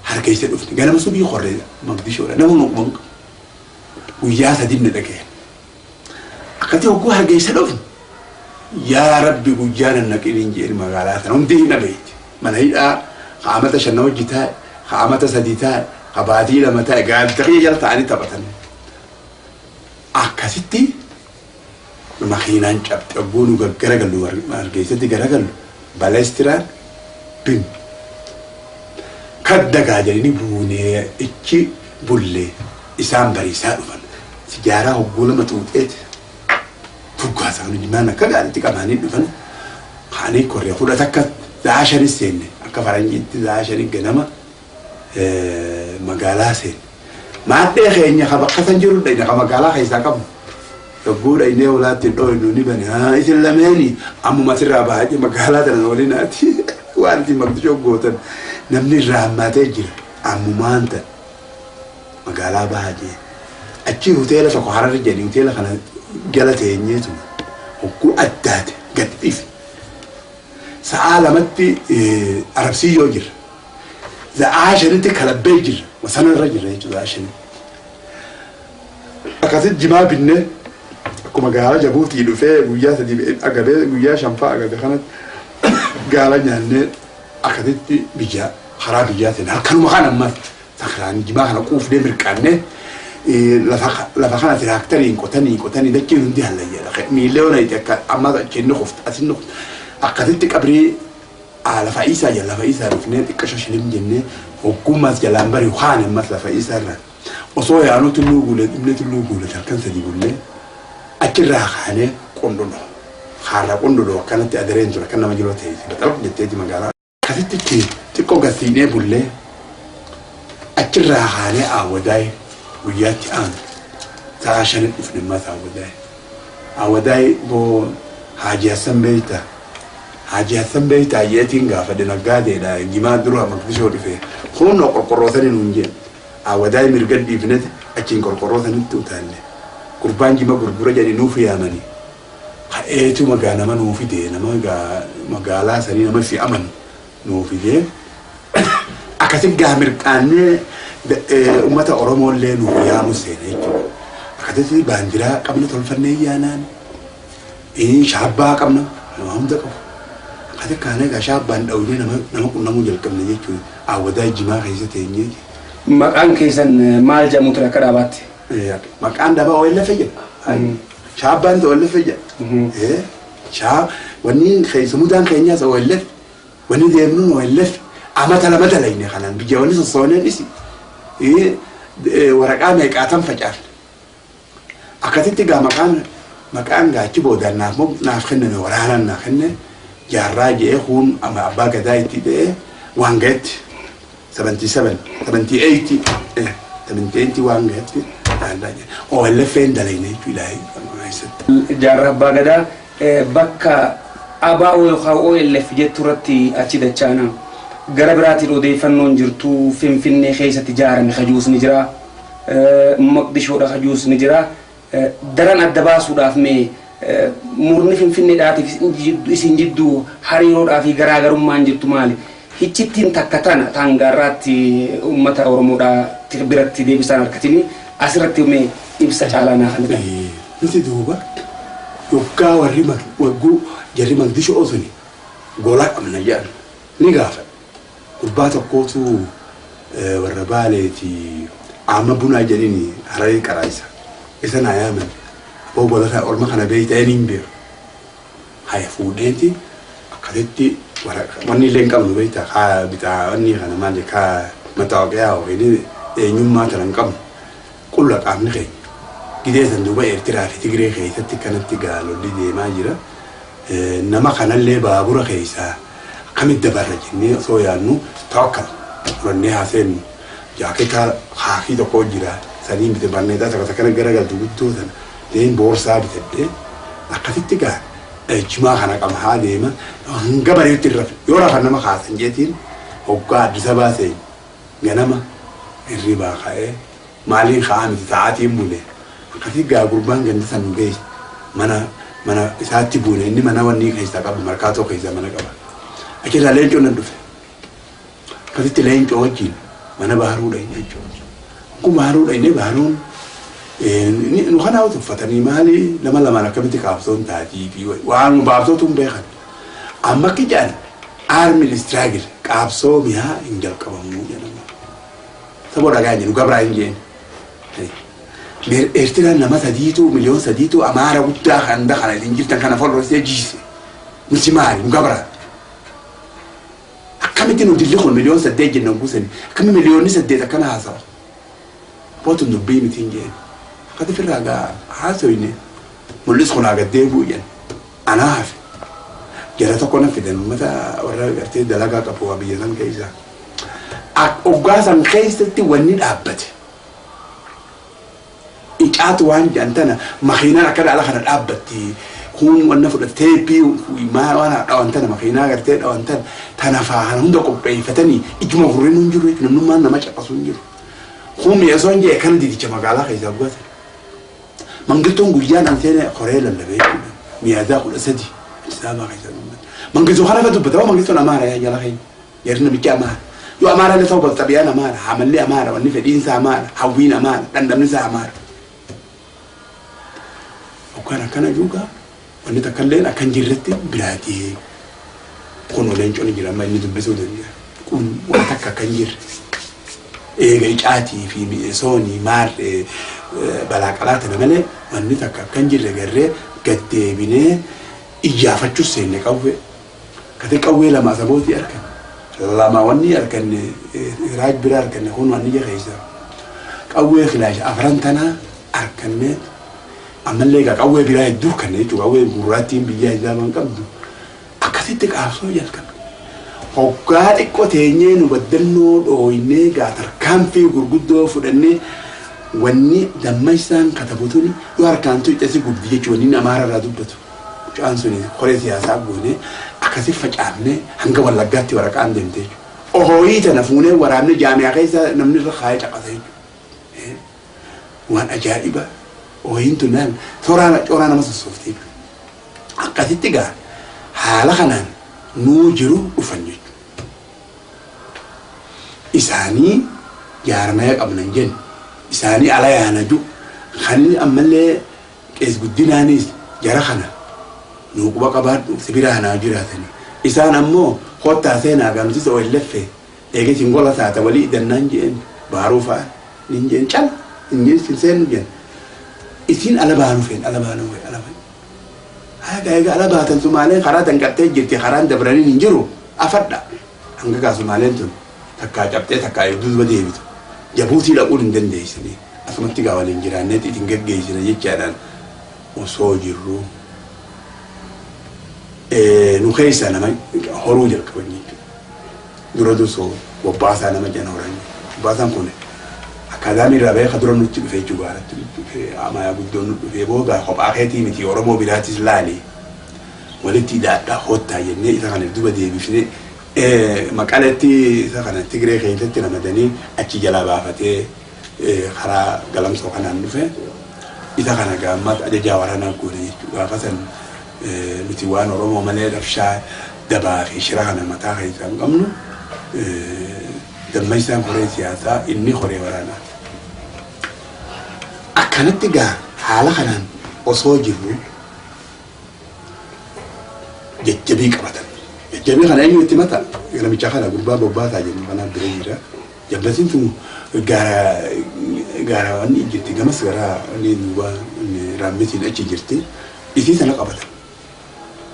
harkeessa dhufne ganama subii korree Maqdishoodha nama nu quban qabu. Guyyaa sadii na dhagaye. Akkatti hogguu hargeessa dhufne yaa Rabbi guyyaa nan naqiniin jeen magaalaa sana hundi hin dhabeetti. Mana hidhaa ka amata 5 na wajji taa'e, ka amata 3 taa'e, ka baatii 2 taa'e gaaddisa kiyya jala taa'anii taphatan. Akkasitti makiinaan cabxe hogguu nu gaggaragallu Hargeessatti garagallu baleestiraan bim kaddagaa jedhanii buunee ichi bulle isaan bariisaa dhufan. Sijaaraa hogguu lama xuuxeeti fuggaa isaanii jimaan akka gaariitti qabaanii dhufan. Kaanii korree kudha takka sa'a shanis seenne akka faranjiitti sa'a shani ganama magaalaa seenne. Maadhee keenya ka bakka san jiru dhayne ka magaalaa keessaa qabnu. Yogguu dhaynee ulaatti dhooynu ni bane. Haa isin lameeni ammuma asirraa bahaa jee magaalaa tana waliin ati waan isin Maqdishoo gootan namni irraa hammaatee jira. Ammumaan tan magaalaa bahaa jee. Achii hoteela tokko Hararri jedhanii hoteela kana jala teenyeetuma hogguu addaate gad dhiifne. Sa'aa 2tti Arabsiyyoo jirra. Sa'aa 5tti Kalabbee jirra. Wasana irra jirra jechuudha sa'aa 5tti. Akkasitti jimaa binnee akkuma gaara Jabuutii dhufee guyyaa 3 agabee guyyaa 5ffaa agabe kanatti gaara nyaannee akkasitti biyya karaa biyyaatiin halkanuma kana ammas sakraan jimaa kana quufnee mirqaannee lafa kana tiraaktariin qotanii qotanii dachiin hundi hallayyaadha. Miillee ona itti akka ammas achi inni kufta asin inni kufta akkasitti qabrii lafa isaa jala lafa isaa dhufnee xiqqasho shilim jennee hoggummaas jalaan bari'u kaane ammas lafa isaa irraa. Osoo yaanuu Tulluu Guuleet dhufnee Tulluu Guuleet halkan 3 bullee achirraa kaanee Qundhudho kaarra Qundhudho akkanatti adareen ture akka nama jiroo teessi baxalq jetteeti magaalaa akkasitti achi xiqqoo gad siinee bullee achirraa kaanee Aawwadaay guyyaatti aanu sa'a 5 dhufne ammas Aawwadaay. Awadaay boo Haaji Hassan beekta? Haaji Hassan beektaa jeetiin gaafadhe naggaadeedha jimaa dura Maqdishoo dhufe kuunnoo qorqorroo sani nuun jee. Awadaay mirga dhiifneti achiin qorqorroo sanitti utaalle. Gurbaan jima gurgura jedhani nuuf yaamani. Ka'eetu magaa nama nuu fide nama magaalaa sanii nama si amanu nuu fide. Akkasi gaa mirqaannee uummata Oromoo illee nuuf yaamu seene jechuudha. Akkasitti baandiraa qabna tolfannee yaanaan shaabbaa qabna nama hunda qabu. Akkasi kaanee gaa shaabbaan dhawinee nama qunnamuu jalqabne jechuudha. Awwadaa jimaa keessa teenyee. Maqaan keessan maal jedhamu ture akka dhaabaatti? Maqaan dhaabaa OLF jedha. Shaabbaan OLF jedha. Wanni sumudaan keenyaas OLF. Wanni deemnuun OLF amata 2 dalayne kanaan biyya wanni sossooneen isi waraqaa meeqaatan facaafne. Akkasitti gaa maqaan gaa achi boodaan naaf kenname waraanaan naa kenne jaarraa je'ee kuun ama abbaa gadaa itti ta'ee waan ga'etti 77 78 78 waan ga'etti jaarraa jedhe. OLF hin dalayne jechuudha keessatti. Jaarraa abbaa gadaa Bakka abo yookaan OLF jettu irratti achi dachaana. Gara biraatiin odeeffannoon jirtu Finfinnee keessatti ijaarame kajuus ni jira. Moqdishoodha kajuus ni jira. Daran adda baasuudhaaf mee murni Finfinneedhaatiif isin jidduu hariiroodhaa fi garaagarummaan jirtu maali? Hiccittiin takka tana taangaarraatti uummata Oromoodhaa biratti deebisaan harkatini asirratti mee ibsa caalaa naa kennitan. Nuti duuba Yoggaa warri wagguu jarri Magdishoo suni gola qabna jedhan ni gaafadhe. Gurbaa tokkootu warra Baaleeti amma bunaa jedhini Hararii qaraayisa. Isa naa yaaman. Aboo gola kana orma kana beeyta inni hin beeku. Haya fuudheeti akkasitti wanni illee hin qabnu beeyta kaa bitaa wanni kana maali kaa mataawoqiyaa yookiin eenyummaa tana hin qabnu. Qulla qaamni keenya. Gidee san duuba Eertiraa fi Tigree keessatti kanatti gaalolli deemaa jira. Nama kanallee baabura keessaa akkamitti dabarra jennee osoo yaadnu tawakkal fudhannee haa seennu. Jaaketa haakii tokko jira. Saniin bite barneexaa tokko takkana garagaltu guddoo sana deen boorsaa bitadhee akkasitti gaa jimaa kana qaba haa deema hanga bareetti hin rafe. Yoo rafan nama kaasan jeetiin hoggaa Addis Ababaa seenu ganama hirribaa ka'ee maaliin ka'aa miti sa'aatiin bule. Akkasii gaa gurbaan ganda san nu geesse mana isaatti buune inni mana wanni keessaa qabu Markaatoo keessaa mana qaba. Achirraa Leencoo nan dhufe. Akkasitti Leencoo wajjin mana Baharuu dhayne jechuudha. Kun Baharuu dhayne Baharuun nu kanaa tuffatanii maali lama lamaan akkamitti qaabsoon taatii fi waan baabsootu hin beekan. Amma akka jedhan armed struggle qaabsoo mi'aa hin jalqabamuu jedhama. Saboo dhagaa hin jedhu gabraa hin jeen. Eertiraan nama sadiitu miliyoon 3tu Amaara guddaa handa kana isin jirtan kana follorsee jiise. Nuti maali nu gabraa. Akkamitti nu dilli kun miliyoon 8 jenna guusani akkami miliyoonni 8 akkana haasawa. Bootun dubbii miti hin jeen. Akkati firraa gaa haasoyne mul'is kun haa gaddeebi'u jedhan. Anaa hafe. Jara tokko na fidan uummata warra gartee dalagaa qabu waa biyya san keessa. Hoggaa san keessatti wanni dhaabbate. Icaatu waan jedhan tana makiinaan akka dhala kana dhaabbatti. Kun wanna fudhate teeppii waan dhawan tana makiinaa gartee dhawan tana tana faa kana hunda qopheeffatanii ijuma gurriin hin jiru jechuudha. Namnummaan nama caqasu hin jiru. Kun mi'eessoon jee kana didicha magaalaa keessaa gubatan. Mangittoon guyyaan an seene koree lallabee jechuudha. Miyaaziyaa 13 Addis Ababaa keessa dubbata. Mangistoo kana fa dubbata. Mangistoon Amaara yaa jala keenya. Jarri namichi Amaara. Yoo Amaara illee ta'uu baatu xabiyaan Amaara. Hamalli Amaara. Wanni fedhiinsa Amaara. Hawwiin Amaara. Dhandhamni isaa Amaara. Hoggaan akkana juugaa wanni takka illee akka hin jirretti biraa deemu. Kun leenconni jira amma inni dubbisuu danda'a. Kun waan takka akka hin jirre. Eega icaatii fi mi'eesoonii maarree balaa qalaa tana malee wanni takka akka hin jirre garree gad deebinee iyyaafachuus seenne qawwee. Kate qawwee lama Asabootii arganne. Lama wanni arganne Raaj bira arganne kun wanni ija keessa. Qawwee kilaasha afran tanaa arganne ammallee egaa qawwee biraa hedduu arganne jechuudha. Qawwee gurraattiin biyyaa isaa qabdu. Akkasitti qaabsoo jalqabne. Hoggaa xiqqoo teenyee nu baddannoo dhooynee gaa tarkaanfii gurguddoo fudhannee wanni Dammaysaan katabu tuni yoo harkaan tuqxe si gubdi jechuudha wanni inni Amaara irraa dubbatu. Mucaan suni koree siyaasaa goonee akkasi facaafnee hanga Wallaggaatti waraqaan deemte jechuudha. Ohooyii tana fuunee waraabnee jaamiyaa keessa namni irra kaayee caqasa jechuudha. Waan ajaa'iba ooyiin tun naan toraa coraa nama sossoofte jechuudha. Akkasitti gaa haala kanaan nuu jiru dhufan jechuudha. Isaanii jaarmaya qabna hin jenne. Isaanii ala yaana ju. Kan ammallee qees guddinaanis jara kana nuu quba qabaadhu si biraa naa jiraatanii. Isaan ammoo kottaa seenaa gamsis OLF eega isin gola taata walii idannaan jeen baaruu fa'aan nin jeen cal hin jeen seennu jeen. Isin ala baanuu feen ala baanuu feen ala baanuu. Haga egaa ala baatan Sumaaleen karaa danqattee jirti karaan dabraniin hin jiru afadha. Hanga gaa Sumaaleen tun takkaa cabxee takkaa duuba deebitu. Jabuutii dhaquun hin dandeessanii. Asumatti gaa waliin jiraanneet itin geggeessina jechaadhaan osoo jirru nu keessaa nama horuu jalqaban jechuudha. Dura dursoo Bobbaasaa nama jedhan horan. Bobbaasaan kun akkaadaamii irraa bahee dura nutti dhufee jechuudha gaaratti nutti dhufee amayaa guddoon nu dhufee booda kophaa keetii miti Oromoo biraatis laali walitti hidhaadhaa hottaa jennee isa kana duba deebifnee Maqaletti isa kana Tigree keessatti ramadanii achi jalaa baafatee karaa Galamsoo kanaan dhufe isa kana gaammaatti ajajaa waraanaa goone jechuudha. Gaafa san nuti waan Oromoo malee rabshaa dabaa fi shira kana mataa keessaa hin qabnu. Dammaysaan koree siyaasaa inni koree waraanaa. Akkanatti gaa haala kanaan osoo jirru Jajjabii qabatan. Jajjabii kana eenyu itti mata? Namicha kana gurbaa bobbaataa jennu kanaaf bira jira. Jabbatiin tun gaara gaara wanni jirti gamas gara wanni duuba raammitiin achi jirti. Isii sana qabatan.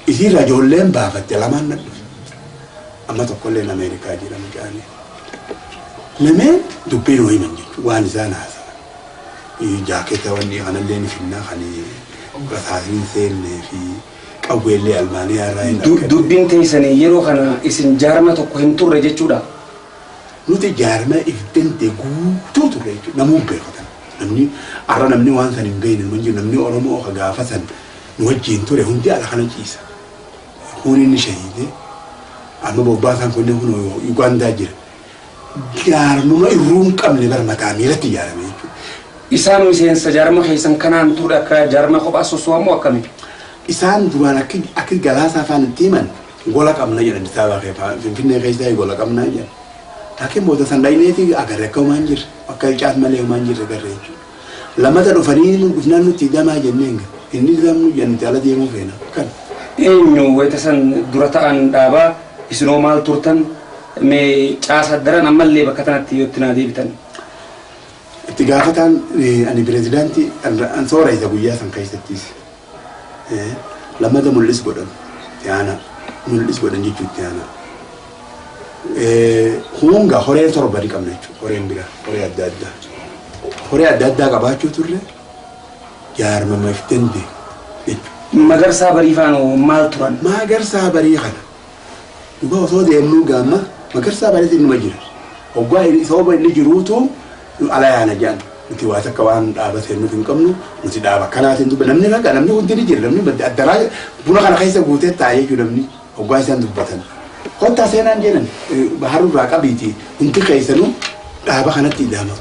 Isii irraa ijoolleen baafatte lamaan na dhufe. Amma tokkolleen Ameerikaa jira mucaan. Lameen dubbii nuu himan jechuudha waan isaan haasawan. Jaaketa wanni kanallee ni finnaa kan rasaasni hin seennee fi qawweellee Almaaniyaa irraa hin arganne. Dubbiin teessanii yeroo kana isin jaarma tokko hin turre jechuudha? Nuti jaarmaya if danda'e guutuu turre jechuudha. Namuu hin beeku tan. Namni arra namni waan san hin beekne numa hin jiru. Namni Oromoo ka gaafa san nu wajjiin ture hundi ala kana ciisa. Kuun inni shahiide. Amma bobbaasaan kunniin kunoo Ugaandaa jira. Jaarmuma irruu hin qabne bar mataa miilatti ijaarame jechuudha. Isaan miseensa jaarma keessan kanaan turre akka jaarma kophaa sosso'an moo akkami? Isaan duraan akki akki Galaasaa faan itti himan gola qabna jedhan Addis Ababa kee faa Finfinnee keessaa gola qabna jedhan. Laakiin booda san dhayneeti agarre akka homaa hin jirre akka caat malee homaa hin jirre agarre jechuudha. Lamata dhufanii nu dhufnaan nutti hidamaa jenneen inni hidamnu jedhan nuti ala deemuu feena kan. Eenyu wayita san dura ta'aan dhaabaa isinoo maal turtan mee caasa daran ammallee bakka tanatti yoo itti naa deebitan. Itti gaafataan ani pirezidaantii an sooreysa guyyaa san keessattis lammata mul'is godhan itti aanaa mul'is godhan jechuu itti aanaa. Huunga horee torba ni qabna jechuudha horeen biraa horee adda addaa. Horee adda addaa qabaachuu turre jaarmama if danda'e jechuudha. Magarsaa Barii faanoo maal turan? Magarsaa Barii kana Dhugaa osoo deemnuu gaamma Magarsaa Bariitiin numa jira. Hoggaa inni sababa inni jiruutu nu ala yaana jedhan. Nuti waa takka waan dhaaba seennuuf hin qabnu. Nuti dhaaba akkanaatiin dubba namni raga namni hundi ni jira namni addaraa buna kana keessa guutee taa'ee jechuudha namni hoggaa isaan dubbatan. Kottaa seenaan jedhan baharuu irraa qabiiti hundi keessanuu dhaaba kanatti ida'ama.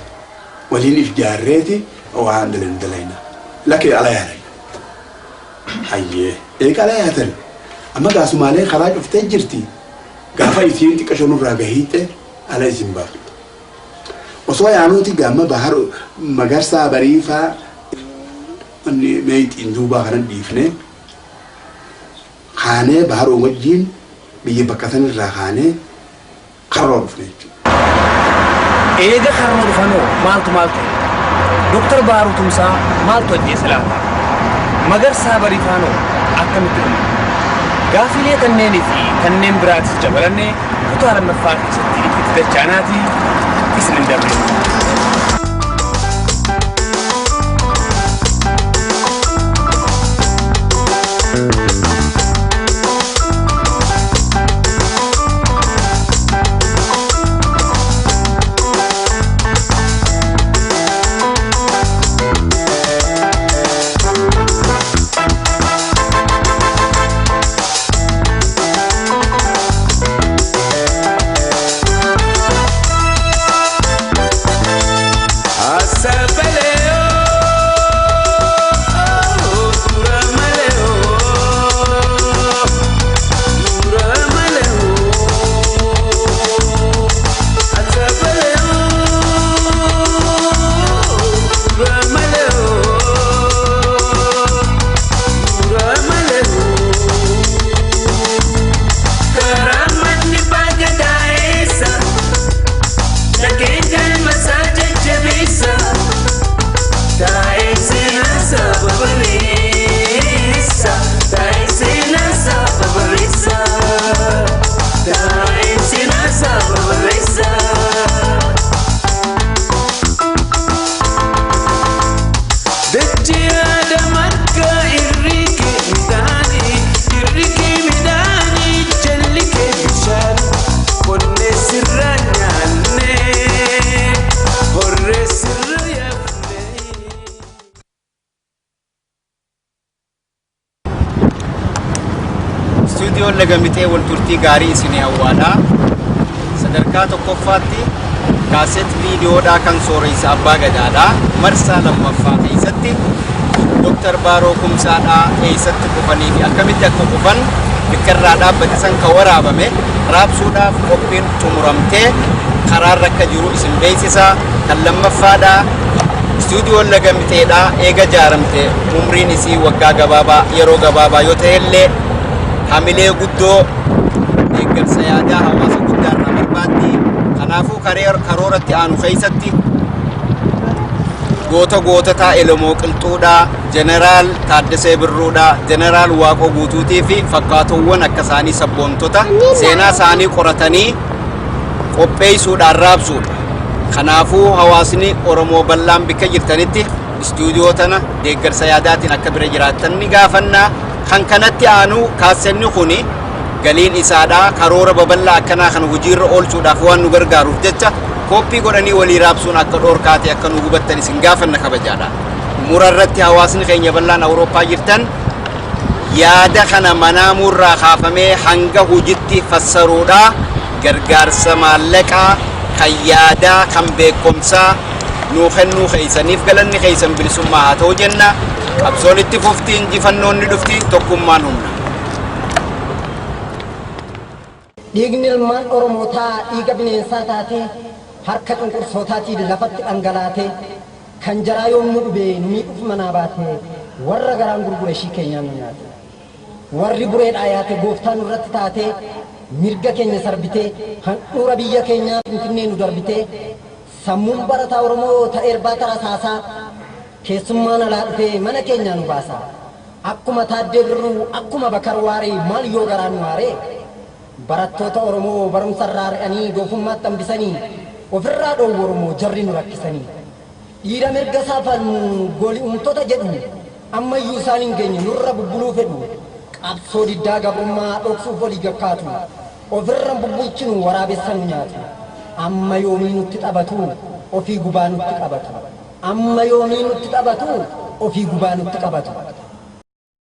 Waliin if jaarreeti waan dalaynu dalayna. Lakkee ala yaana. Hayyee. Eega ala yaatan amma gaa Sumaaleen karaa cuftee jirti. Gaafa isiin xiqqasho nurraa gahiixxe ala isin baafna. Osoo yaanuuti gaamma Bahar Magarsaa Bariifaa wanni meeyxiin duubaa kana dhiifnee kaanee Baharoo wajjiin biyya bakka sanirraa kaanee Karroo dhufne jechuudha. Eega Karroo dhufanoo maaltu maal ta'e? Dr. Baharuu Tumsaa maaltu ajjeese laata? Magarsaa Bariifaanoo akkamitti dhuman? Gaafiilee kanneenii fi kanneen biraatis dabalannee kutaa lammaffaa keessatti itti dachaanaatii isin hin dabrin. Istuudiyoon Laga Mixee wal turtii gaarii isinii hawwaadha. Sadarkaa tokkoffaatti kaaset viidiyoodhaa kan sooreysa abbaa gadaadha. Marsaa lammaffaa keessatti Dr. Baaroo Kumsaadhaa eessatti kufanii fi akkamitti akka kufan bakka irraa dhaabbate san kan waraabame raabsuudhaaf qophiin xumuramtee karaarra akka jiru isin beeksisa. Kan lammaffaadha istuudiyoon Laga Mixeedha eega jaaramte umriin isii waggaa gabaabaa yeroo gabaabaa yoo ta'ellee Hamilee guddoo deeggarsa yaadaa hawaasa guddaa irraa barbaaddi. Kanaafuu karooratti aanu keessatti goota goototaa Elemoo Qilxuudhaa, Jeneraal Taaddasee Birruudhaa, Jeneraal Waaqoo Guutuutii fi fakkaatowwan akka isaanii sabboontota seenaa isaanii qoratanii qopheessuudhaan raabsuudha. Kanaafuu hawaasni Oromoo bal'aan bikka jirtanitti istuudiyoo tana deeggarsa yaadaatiin akka bira jiraattan ni gaafannaa. Kan kanatti aanu kaassenni kuni galiin isaadhaa karoora babal'aa akkanaa kana hojiirra oolchuudhaaf waan nu gargaaruuf jecha kooppii godhanii walii raabsuun akka dhoorkaate akka nu hubattan isin gaafanna kabajaadha. Mura irratti hawaasni keenya bal'aan Awurooppaa jirtan yaada kana manaamuurraa kaafamee hanga hojitti fassaruudhaa gargaarsa maallaqaa kan yaadaa kan beekumsaa nuu kennuu keessaniif galanni keessan bilisummaa haa ta'u jenna. Qabsoon itti fufti, injifannoon ni dhufti, tokkummaan humna. Dhiigni ilmaan Oromootaa dhiiga bineensaa taatee harka cunqursootaatiin lafatti dhangalaatee kan jaraa yoom nu dhube nu miidhuuf manaa baate warra garaan gurgure ishii keenyaan nu nyaate. Warri bureedhaa yaate gooftaa nurratti taatee mirga keenya sarbitee handhuura biyya keenyaa Finfinnee nu darbitee sammuun barataa Oromoo ta'ee irbaata rasaasaa keessummaan alaa dhufee mana keenyaa nu baasa. Akkuma Taaddee Birruu akkuma Bakar Waaree maal yoo garaan waaree barattoota Oromoo barumsa irraa ari'anii doofummaatti hambisanii ofirraa dhoowwu Oromoo jarri nu rakkisanii. Dhiira mirga isaa falmu goli'umtoota jedhu ammayyuu isaan hin geenye nurra bubbuluu fedhu qabsoo diddaa gabrummaa dhoksuuf olii gakkaatu ofirra bubbulchinu waraabessa nu nyaatu. Amma yoomii nutti taphatu ofii gubaa nutti qabatu. Amma yoomii nutti taphatu ofii gubaa nutti qabatu.